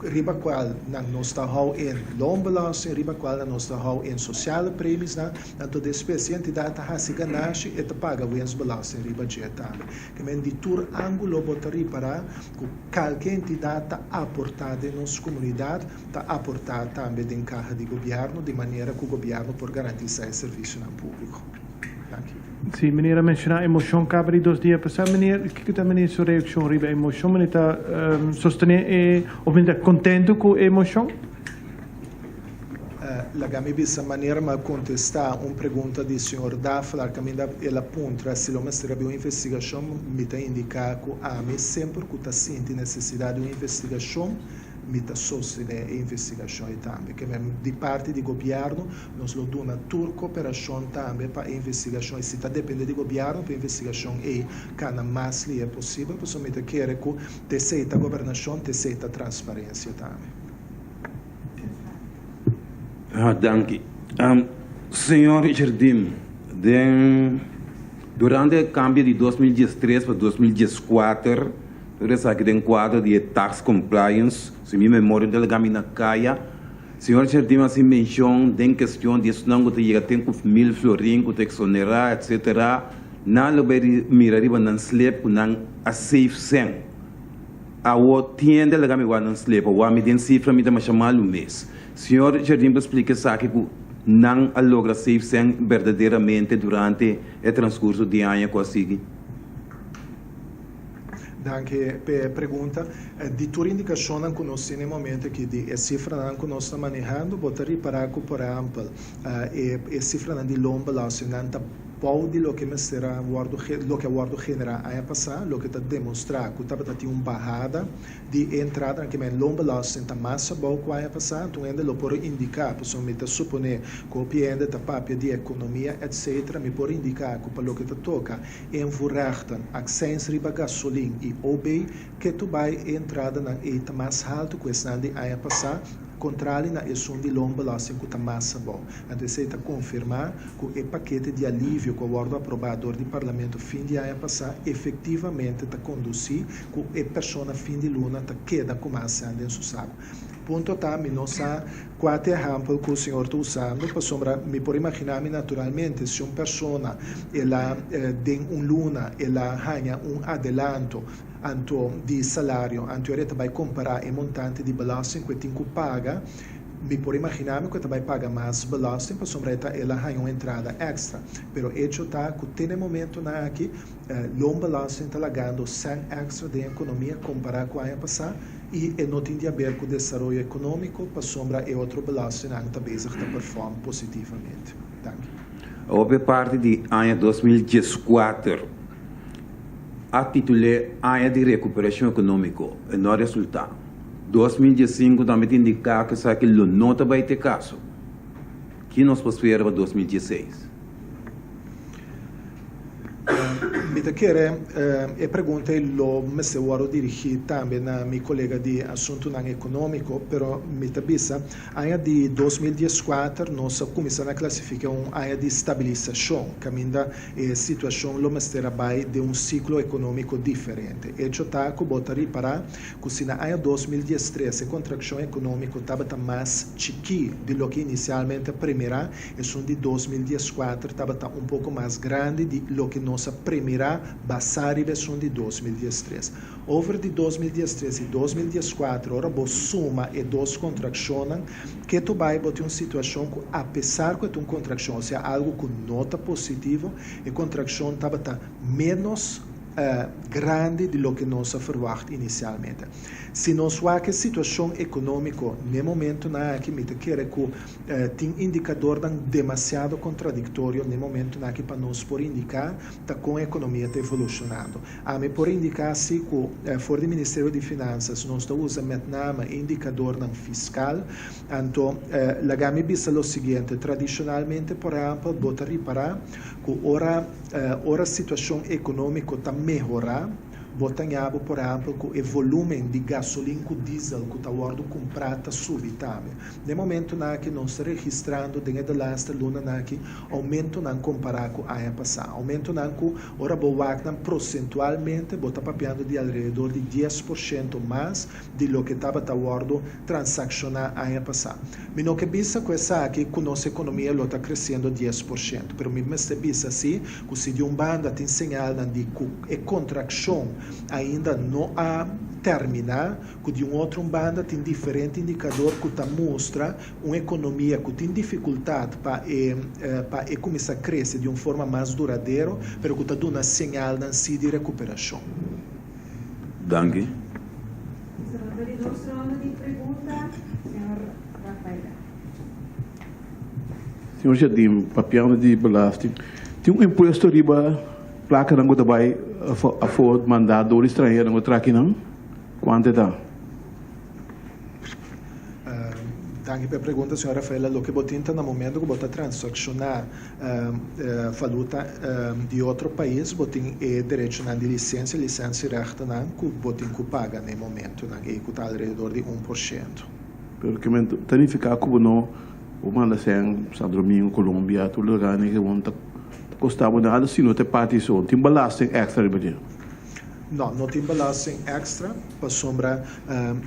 Speaker 2: riba kual nan nos ta hou in loonbelasting, riba kual nan nos ta hou in sociale premiesnan, anto despues si e entidat ta hasi ganashi e ta paga winstbelasting riba dje tambe. Ke men di tur ángulo bo ta ripará ku kalke entidat ta aportá den nos komunidat, ta aportá tambe den kaha di gobièrnu di manera ku gobièrnu por garantisá e servisionan públiko. Danki.
Speaker 6: Sí, meneer a menshoná e moshon kaba di dos dia pasá. Meneer, kiko ta meneer su reakshon riba e moshon? Meneer ta sostené e òf meneer ta kontentu ku e moshon?
Speaker 2: Laga mi bisa manera mi a kontestá un pregunta di señor Daflar kaminda el a puntra si lo mester habi un investigashon, mi ta indiká ku ami semper ku ta sinti nesesidat di un investigashon, Mi ta sostené e investigashon ei tambe. Ke men di parti di gobièrnu nos lo duna tur koperashon tambe pa e investigashon ei. Si ta dependé di gobièrnu pa e investigashon ei kana mas lihé posibel, pasobra mi ta kere ku ta esei ta gobernashon, ta esei ta transparensia tambe.
Speaker 7: Danki. Señor Jardim, den durante e kambio di 2013 pa 2014, Tur esaki den kuadro di e tax compliance, si mi memoria no ta laga mi na kaya. Señor Jardim hasi menshon den kestion di esnan ku ta yega ten ku mil florin ku ta eksonerá etsetera, nan lo bai mira riba nan slip ku nan a save sèn. Awo tiende laga mi wak nan slip, awor mi den sifra mi ta masha malu mes. Señor Jardim por splika esaki ku nan a logra save sèn berdaderamente durante e transkurso di aña ku a sigui?
Speaker 2: Danki p'e pregunta. Di tur indikashonnan ku nos tin e momento aki, di e sifranan ku nos ta manehando, bo ta ripará ku por ehèmpel e sifranan di loonbelasting nan ta bou di loke mester a wòrdu loke a wòrdu generá aña pasá, loke ta demostrá ku tabata tin un bahada di e entradanan ke men loonbelasting ta mas abou ku aña pasá. Anto un hende lo por indiká, pasobra mi ta suponé ku hopi hende ta papia di ekonomia etcetera, mi por indiká ku pa loke ta toka Invoerrechten, accijns riba gasolin i OB ke tu bai e entradanan ei ta mas haltu ku esnan di aña pasá, kontrali na esun di loonbelasting ku ta mas abou. Anto esei ta konfirmá ku e pakete di alivio ku a wòrdu aprobá dor di Parlamento fin di aña pasá efektivamente ta kondusí ku e persona fin di luna ta keda ku mas sèn den su saku. Punto ta, mi no sa kua ta e ehèmpel ku señor ta usando, pasobra mi por imaginá mi naturalmente si un persona el a den un luna el a haña un adelanto anto di salario, anto e ta bai kompará e montante di belasting ku e tin ku paga, mi por imaginá mi ku e ta bai paga mas belasting pasobra e ta el a haña un entrada èkstra. Pero echo ta ku te na e momentunan aki loonbelasting ta lagando sèn èkstra den ekonomia kompará ku aña pasá. I e no tin di haber ku desaroyo ekonómiko pasobra e otro belastingnan ta bezig ta perform positivamente. Danki.
Speaker 7: Awor p'e parti di aña 2014 a titul'é Aña di Rekuperashon Ekonómiko, e no a resultá. 2015 tambe ta indiká ku esaki lo no ta bai t'e kaso. Ki nos por spera pa 2016?
Speaker 2: Mi ta kere e pregunta ei lo mester wòrdu dirigí tambe na mi kolega di asuntunan ekonómiko, pero mi ta bisa aña di 2014 nos a kuminsá na klasifiká un aña di stabilisashon kaminda e situashon lo mester a bai den un siklo ekonómiko diferente. Echo ta ku bo ta ripará ku si na aña 2013 e kontrakshon ekonómiko tabata mas chikí di loke inisialmente a premirá, Esun di 2014 tabata un poko mas grandi di loke nos a premirá basá riba esun di 2013. Over di 2013 i 2014, ora bo suma e dos kontrakshonnan, ketu bai bo tin un situashon ku apesar ku e ta un kontrakshon, osea algu ku no ta positivo, e kontrakshon tabata ménos grandi di loke nos a ferwagt inisialmente. Si nos wak e situashon ekonómiko n'e momentunan aki, mi ta kere ku Tin indikadornan demasiado kontradiktorio n'e momentunan aki pa nos por indiká ta kon e ekonomia ta evolushonando. Ami por indiká si ku for di Ministerio di Finansas nos ta usa met name e indikadornan fiskal. Anto laga mi bisa lo siguiente, tradishonalmente por ehèmpel bo ta ripará ku ora ora situashon ekonómiko ta mehorá, Bo ta ña bo por ehèmpel ku e volúmen di gasolin ku diesel ku ta wòrdu kumprá ta subi tambe. Den momentunan aki nos ta registrando den e delaste lunanan aki oumentonan kompará ku aña pasá. Oumentonan ku ora bo wak nan prosentualmente bo ta papiando di alrededor di 10% mas di loke tabata wòrdu transakshoná aña pasá. Mi no ke bisa ku esaki ku nos ekonomia lo ta kresiendo 10%, pero mi mester bisa si ku si di un banda tin señalnan di ku e kontrakshon ainda no a terminá, ku di un otro un banda tin diferente indikador ku ta mustra un ekonomia ku tin difikultat pa e pa e kuminsá krese di un forma mas duradero, pero ku ta duna señalnan si di rekuperashon.
Speaker 7: Danki.
Speaker 1: Nos ta di dos ronda di pregunta, señor Rafaela.
Speaker 4: Señor Jardim, papiando di belasting, tin un impuesto riba plakanan ku ta bai afó mandá dor di stranheronan ku ta traha akinan? Kuantu e ta?
Speaker 2: Danki pa e pregunta, señor Rafaela. Loke bo tin ta na momento ku bo ta transakshoná valuta di otro pais, bo tin e derechonan di lisensia, licentierechtennan, ku bo tin ku paga na e momentonan ei, ku ta alrededor di 1%.
Speaker 4: Pero ke men ta nifiká ku bo no bo manda sèn Santo Domingo, Colombia, tur lugarnan ke bo no ta kosta bo nada si no ta e parti so. Tin belasting èkstra riba dje?
Speaker 2: No, no tin belasting èkstra pasobra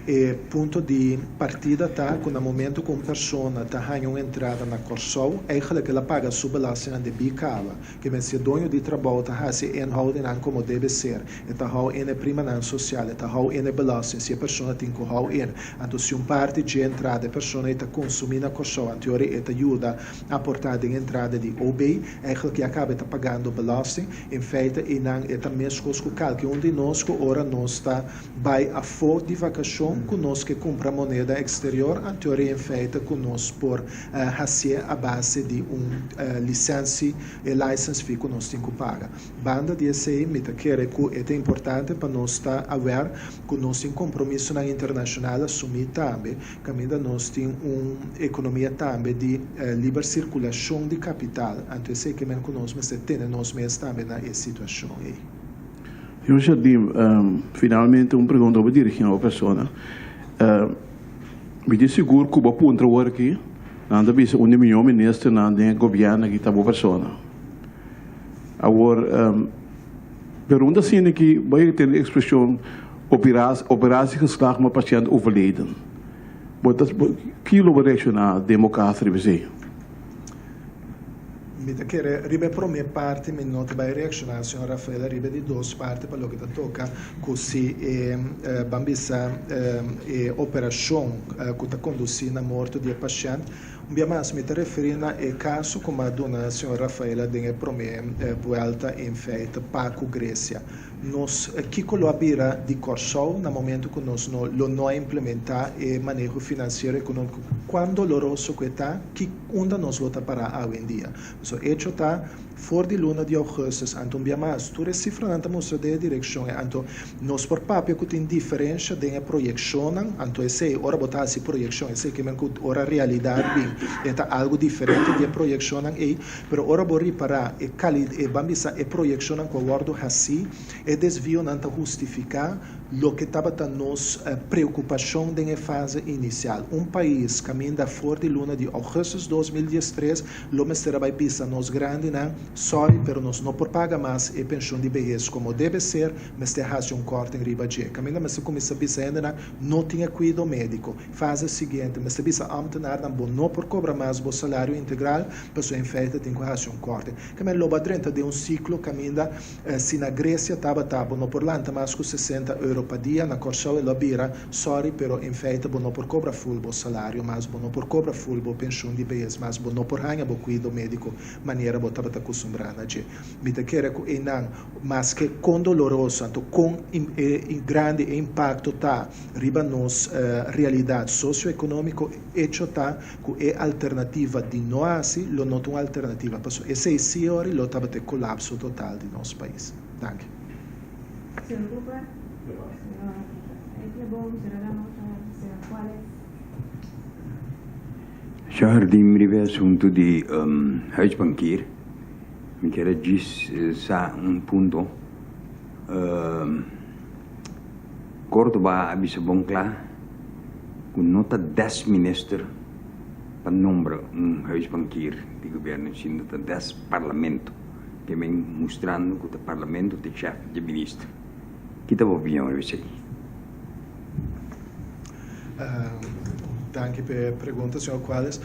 Speaker 2: e punto di partida ta ku na momento ku un persona ta haña un entrada na Kòrsou, eigenlijk el a paga su belastingnan debí kaba. Ke men si e doño di trabou ta hasi e inhoudingnan komo debe ser, e ta hou in e primanan sosial, e ta hou in e belasting si e persona tin ku hou in. Anto si un parti dje entrada e persona ei ta konsumí na Kòrsou, anto e ta yuda aportá den entrada di OB, eigenlijk ya kaba e ta pagando belasting. In feite einan e ta meskos ku kalke un di nos ku ora nos ta bai afó di vakashon ku nos ke kumpra moneda eksterior, anto in feite ku nos por hasié a base di un lisensi, e license fee ku nos tin ku paga. Banda di esei mi ta kere ku e ta importante pa nos ta aware ku nos tin kompromisonan internashonal asumí tambe, kaminda nos tin un ekonomia tambe di liber sirkulashon di kapital, anto esei ke men ku nos mester tene nos mes tambe na e situashon ei.
Speaker 4: Señor Jardim, finalmente un pregunta bo dirigí na bo persona. Mi tin sigur ku bo a puntra awor aki, nan ta bisa un di mihó ministernan den e gobièrnu aki ta bo persona. Awor, pregunta asina ki bo a tende e ekspreshon operatie geslaagd maar patiënt overleden. Bo ta ki lo bo reakshoná den bo kas riba esei?
Speaker 2: Mi ta kere riba e promé parti mi no ta bai reakshoná, señor Rafaela, riba e di dos parti pa loke ta toka ku si e ban bisa e operashon ku ta kondusí na morto di e pashènt. Un bia mas mi ta referí na e kaso ku mi a duna señor Rafaela den e promé buèlta en feite pa ku Grecia. Nos kiko lo a bira di Kòrsou na momento ku nos no lo no a implementá e maneho finansiero ekonómiko? Kuan doloroso ku e ta, ki unda nos lo ta pará awendia? Pasobra echo ta, for di luna di ougùstus anto un bia mas, tur e sifranan ta mustra den e direkshon ei. Anto nos por papia ku tin diferensha den e proyekshonnan, anto esei ora bo ta hasi proyekshon, esei ke men ku ora realidat bin e ta algu diferente di e proyekshonnan ei. Pero ora bo ripará e kali, e ban bisa e proyekshonnan ku a wòrdu hasí, e desvionan ta hustifiká loke tabata nos preokupashon den e fase inisial. Un pais kaminda for di luna di ougùstus 2013 lo mester a bai bisa nos grandinan, Sòri, pero nos no por paga mas e penshon di behes komo debe ser, mester hasi un kòrting riba dje. Kaminda mester kuminsá bisa hendenan no tin e kuido médiko. Fase siguiente, mester bisa ámtenarnan bo no por kobra mas bo salario integral, pasobra en feite tin ku hasi un kòrte. Kaminda lo bo a drenta den un siklo kaminda si na Grecia tabata bo no por lanta mas ku 60 euro pa dia, na Kòrsou e lo a bira, sòri, pero en feite bo no por kobra ful bo salario mas, bo no por kobra ful bo penshun di behes mas, bo no por haña bo kuido médiko manera bo tabata kustumbrá na dje. Mi ta kere ku einan, maske kon doloroso anto kon grandi e impakto ta riba nos realidat sosioekonómiko, echo ta ku e alternativa di no hasi lo no ta un alternativa, pasobra esei si ora lo tabata e kolapso total di nos pais. Danki.
Speaker 1: Señor Cooper, señor Ekleboom, señora Lamotta, señor Cuales.
Speaker 8: Jardim riba e asuntu di huisbankier, mi kier a djis sa un punto. Córdoba a bisa bon kla ku no ta des minister pa nombra un huisbankier di gobièrnu sino ta des parlamento, ke men mustrando ku ta parlamento ta e chèf dje minister. Ki ta bo opinion riba esei?
Speaker 2: Danki pa e pregunta, señor Cuales.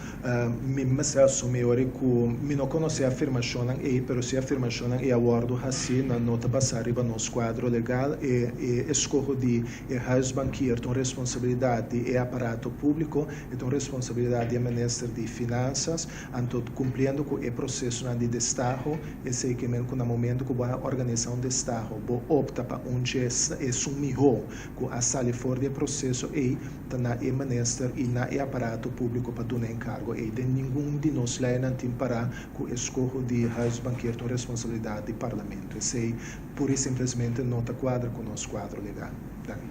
Speaker 2: Mi mester asumi ora ku mi no konosé e afirmashonnan ei, pero si e afirmashonnan ei a wòrdu hasí, nan no ta basá riba nos kuadro legal. E e eskoho di e huisbankier ta un responsabilidat di e aparato públiko, e ta un responsabilidat di e minister di Finansas. Anto kumpliendo ku e prosesonan di destaho, esei ke men ku na momento ku bo a organisá un destaho, bo opta pa un dje esun mihó ku a sali for di e proseso ei, ta na e minister i na e aparato públiko pa duna enkargo ei. Den ningun di nos leinan tin pará ku eskoho di huisbankier ta un responsabilidat di parlamento. Esei pura i simplesmente no ta kuadra ku nos kuadro legal. Danki.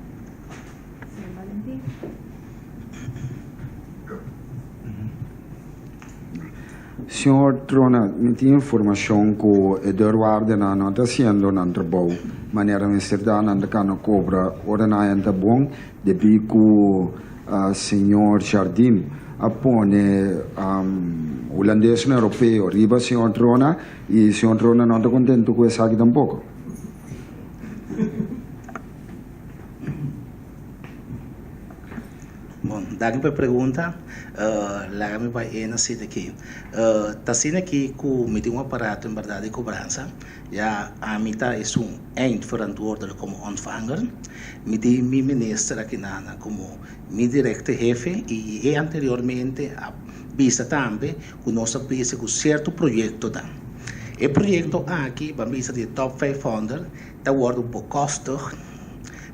Speaker 1: Señor Valentin.
Speaker 5: Señor Trona, mi tin informacion cu e deurwaardernan no ta haciendo nan trabou manera mester ta, nan ta cana cobra ora nan haya ta bon, debi cu señor Jardim a pone Hulandesnan Europeo riba señor Trona y señor Trona no ta contento cu esaki tampoco.
Speaker 3: Bon, danki pa e pregunta. Laga mi bai e na sita aki. Ta asina aki ku mi tin un aparato en bèrdat di kobransa. Ya ami ta esun eindverantwoordelijk komo ontvanger. Mi tin mi minister aki nana komo mi direkte hefe i e anteriormente a bisa tambe ku nos a bisa ku sierto proyektonan. E proyekto aki, ban bisa di e top 500, ta wòrdu bekostig,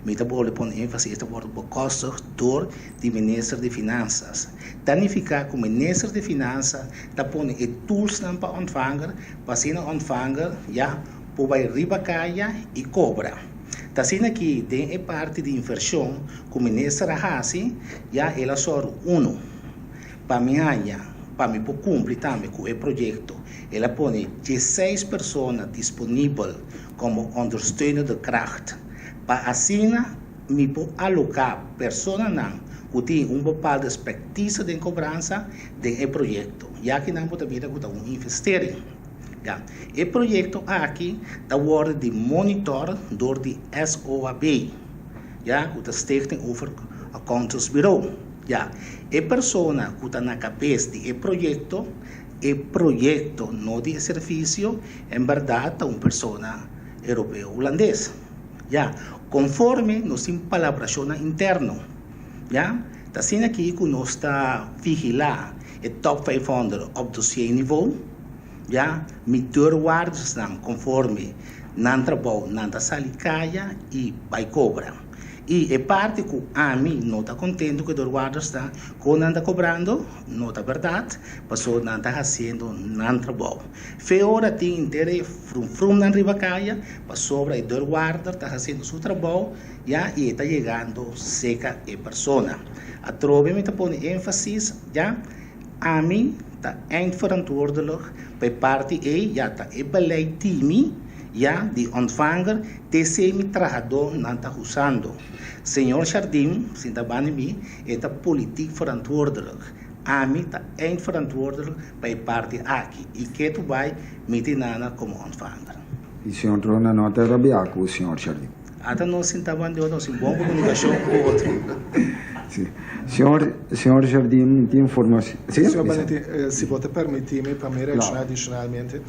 Speaker 3: mi ta bolbe pone énfasis, e ta wòrdu bekostig dor di Minister di Finansas. Ta nifiká ku Minister di Finansa ta pone e toolsnan pa ontvanger, pa asina ontvanger ya por bai riba kaya i kobra. Ta asina ki den e parti di invershon ku Minister a hasi, ya el a sòru unu, pa mi haña, pa mi por kumpli tambe ku e proyekto, el a pone diesseis persona disponibel komo ondersteunende kracht, pa asina mi por aloká personanan ku tin un bepaalde expertise den kobransa den e proyekto, ya ki nan por ta mira ku ta un investering. Ya, e proyekto aki ta wòrdu di monitor dor di SOAB, ya, ku ta Stichting Over Accountantsbureau. Ya, e persona ku ta na kabes di e proyekto E proyekto, no di e servisio, en bèrdat ta un persona europeo hulandes. Ya, konforme nos tin palabrashonnan interno. Ya, ta asina aki ku nos ta vigilá e top 500 op dossierniveau. Ya, mi deurwaardersnan konforme nan trabou nan ta sali kaya i bai kobra. I e parti ku ami no ta kontentu ku e deurwaarders ta kon nan ta kobrando, No ta berdad, pasobra nan ta haciendo nan trabou. Fe ora tin henter e frumfrumnan riba caya, pasobra e deurwaarder ta haciendo su trabou ya y e ta yegando seca e persona. Atrobe mi ta pone enfasis ya, ami ta eindverantwoordelijk pa e parti ey, ya ta e beleid di mi, ya di ontvanger, te mi trahador nan ta usando. Señor Jardim, sinta banda mi, E ta politiek verantwoordelijk. Ami ta eindverantwoordelijk pa e parti aki i ketu bai mi tin nana komo ontvanger.
Speaker 5: I señor Trona no ta rabiá ku señor Jardim?
Speaker 3: Ata nos sinta banda di otro, nos tin bon komunikashon ku otro.
Speaker 5: Sí. Señor, señor Jardim, mi tin informacion. Sí?
Speaker 2: Señor Valentin, si bo ta permití mi pa mi reakshoná adishonalmente.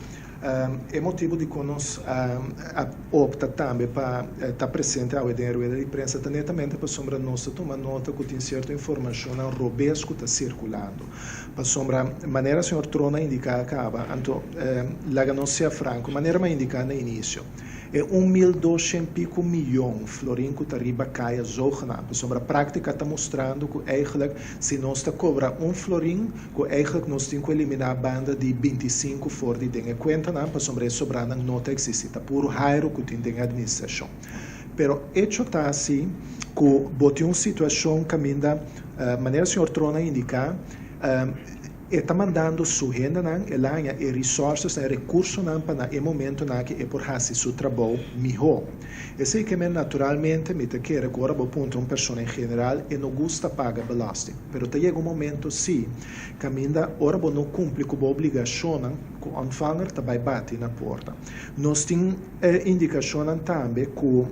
Speaker 2: E motibu dikon nos a opta tambe pa ta presente awe den e rueda di prensa ta netamente pasobra nos ta tuma nota ku tin sierto informashonnan robes ku ta sirkulando. Pasobra manera señor Trona a indiká kaba, anto laga nos sea franko, manera mi a indiká na inisio, E un mil doshen pico miyon florin cu ta riba caya zogenaamd, pasobra practica ta mustrando cu eigenlijk si nos ta cobra un florin, cu eigenlijk nos tin cu elimina banda di 25 for di den e cuentanan, pasobra e sobranan no ta existi, ta puro hairo cu tin den e administracion. Pero hecho ta asi cu bo tin un situacion caminda, manera señor Trona a indica, E ta mandando su hendenan, el a haña e resources, e rekursonan pa na e momentonan aki e por hasi su trabou mihó. Esei ke men naturalmente mi ta kere ku ora bo puntra un persona en general e no gusta paga belasting. Pero ta yega un momento sí kaminda ora bo no kumpli ku bo obligashonnan ku ontvanger ta bai bati na porta. Nos tin indikashonnan tambe ku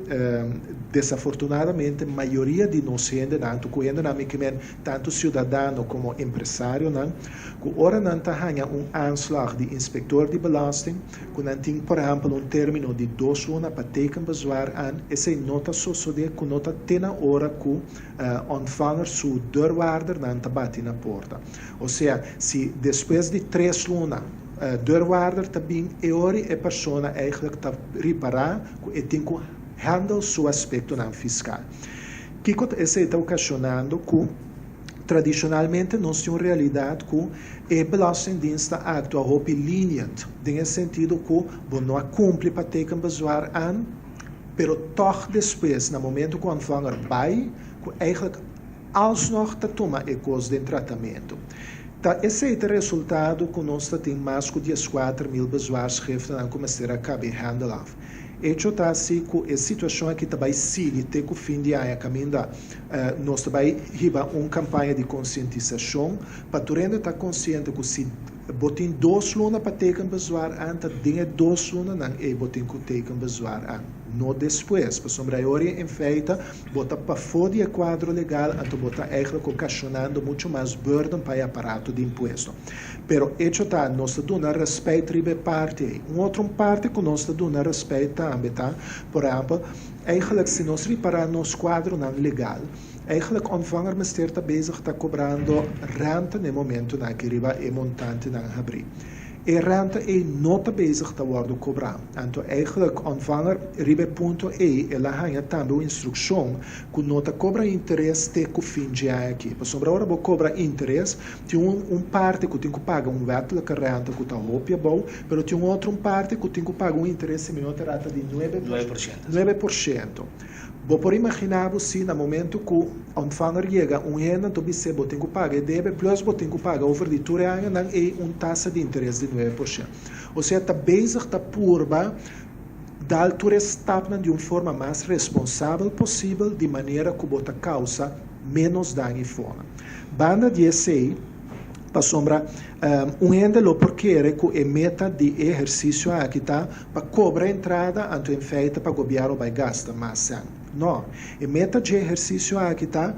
Speaker 2: desafortunadamente mayoria di nos hendenan, anto ku hendenan mi ke men tantu siudadano komo empresarionan, ku ora nan ta haña un aanslag di inspektor di belasting, ku nan tin por ehèmpel un término di dos luna pa teken bezwaar aan, esei no ta sosodé ku no ta te na ora ku ontvanger su deurwaardernan ta bati na porta. Osea, si despues di tres luna deurwaarder ta bin, e ora e persona eigenlijk ta ripará ku e tin ku handle su aspektonan fiskal. Kiko ta esei ta okashonando ku tradishonalmente nos tin un realidat ku e Belastingdienst ta aktua hopi lenient, den e sentido ku bo no a kumpli pa teken bezwaar aan, pero tòg despues na momento ku ontvanger bai ku eigenlijk alsnog ta tuma e kos den tratamentu. Ta esei ta resultado ku nos ta tin mas ku 14.000 bezwaarschriftennan ku mester a kabe handel af. Echo ta si ku e situashon aki ta bai sigui te ku fin di aña kaminda nos ta bai hiba un kampaña di konsientisashon pa tur hende ta konsiente ku si bo tin dos luna pa teken bezwaar aan ta den e dos lunanan ei bo tin ku teken bezwaar aan, no despues, pasobra e ora en feite bo ta pafó di e kuadro legal anto bo ta eigenlijk okashonando muchu mas burden pa e aparato di impuesto. Pero echo ta, nos ta duna respet riba e parti ei. Un otro un parti ku nos ta duna respet tambe ta, por ehèmpel, eigenlijk si nos ripará nos kuadronan legal, eigenlijk ontvanger mester ta bezig ta kobrando renta na e momentonan aki riba e montantenan habrí. E renta ei no ta bezig ta wòrdu kobrá. Anto eigenlijk ontvanger riba e punto ei el a haña tambe un instrukshon ku no ta kobra interes te ku fin dje aña aki. Pasobra ora bo kobra interes, Tin un un parti ku tin ku paga un wettelike rente ku ta hopi abou, pero tin un otro un parti ku tin ku paga un interes si mi no ta rata di nuebe 9%. Bo por imaginá bo si na momento ku ontvanger yega un hende anto bis'é bo tin ku paga e debe plus bo tin ku paga over di tur e añanan ei un tasa di interes di 9%. Osea ta bezig ta purba dal tur e stapnan di un forma mas responsabel posibel di manera ku bo ta kausa ménos daño i fona. Banda di esei, pasobra un hende lo por kere ku e meta di e ehersisio aki ta pa kobra entrada anto en feite pa gobièrnu bai gasta mas sèn. No, e meta dje ehersisio aki ta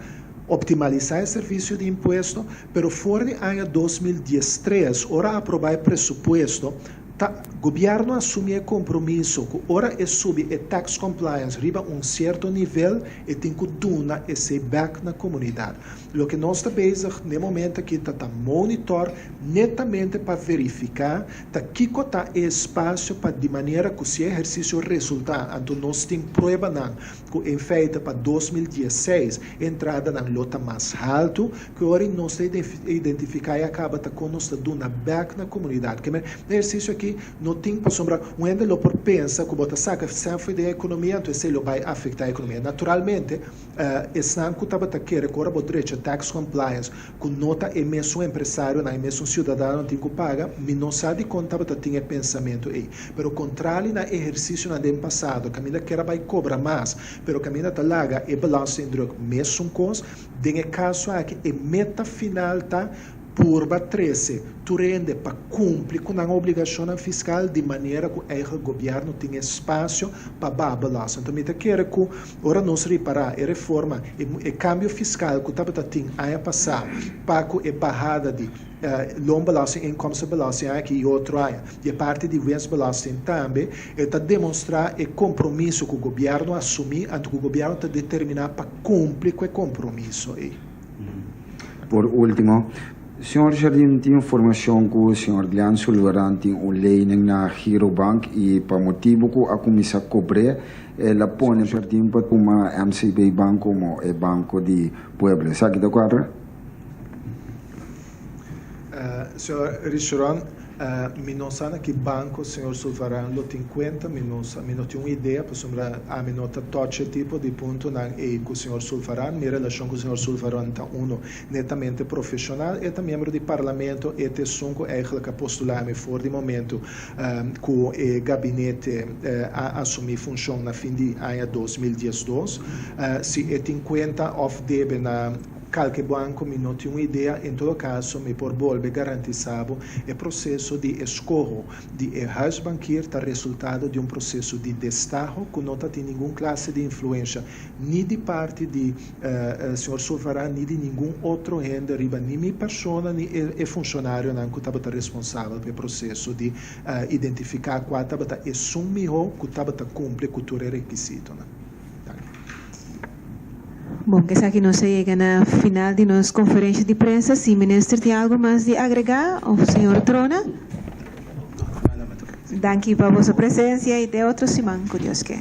Speaker 2: optimalisá e servisio di impuesto, pero for di aña 2013, ora aprobá e presupuesto, Ta Gobierno asumi e compromiso cu ora e subi e tax compliance riba un cierto nivel e tin cu duna esey bek na comunidad. Loke nos ta bezig n'e momento aki ta ta monitor netamente pa verifica ta kico ta e espacio pa di manera cu si e ehercicio resulta anto nos tin pruebanan cu en feite pa 2016 e entradanan lo ta mas halto Ku ora nos ta identifiká i a kaba ta kon nos ta duna bèk na komunidat. Ke men, e ehersisio aki no tin pasobra un hende lo por pensa ku bo ta saka sèn den e ekonomia, anto esei lo bai afektá e ekonomia. Naturalmente, esnan ku tabata kere ku ora bo drecha tax compliance ku no ta e mesun empresarionan, e mesun siudadanonan tin ku paga, mi no sa dikon tabata tin e pensamentu ei. Pero kontrali na ehersisionan den pasado kaminda ker a bai kobra mas, pero kaminda ta laga e belastingdruk mesun kos, Den e kaso aki e meta final ta purba trese tur hende pa kumpli ku nan obligashonnan fiskal di manera ku eigen gobièrnu tin espasio pa baha belasting. Anto mi ta kere ku ora nos ripará e reforma, e kambio fiskal ku tabata tin aña pasá pa ku e bahada di loonbelasting, inkomstenbelasting aki i otro aña, di e parti di winstbelasting tambe, e ta demonstrá e kompromiso ku gobièrnu a asumí anto ku gobièrnu ta determiná pa kumpli ku e kompromiso ei.
Speaker 5: Por último, señor Jardim tin informashon ku señor Glenn Sulvaran tin un lening na Girobank i pa motibu ku a kuminsá kobr'é, el a pone Jardim pa tuma MCB Bank komo e banko di pueblo. Esaki ta kuadra?
Speaker 2: Señor Richeron. Mi no sa na ki banco señor Sulvaran lo tin cuenta, mi no sa, mi no tin un idea pasobra ami no ta touch e tipo di puntonan ey cu señor Sulvaran. Mi relacion cu señor Sulvaran ta uno netamente profesional. E ta miembro di Parlamento, e ta esun cu eigenlijk a postula mi for di momento cu e gabinete a asumi funcion na fin di aña 2012. Si e tin cuenta of debe na Kalke banko mi no tin un idea, en todo kaso mi por bolbe garantisá bo e proseso di eskoho di e huisbankier ta resultado di un proseso di destaho ku no ta tin ningun klase di influensha ni di parti di señor Sulvaran ni di ningun otro hende riba ni mi persona ni e funshonarionan ku tabata responsabel pa e proseso di identifiká kua tabata esun mihó ku tabata kumpli ku tur e rekisitonan. Danki.
Speaker 1: Bon, esaki nos a yega na final di nos conferencia di prensa. Si minister tin algo mas di agrega of señor Trona? Danki pa boso presencia y te otro siman cu Dios ke.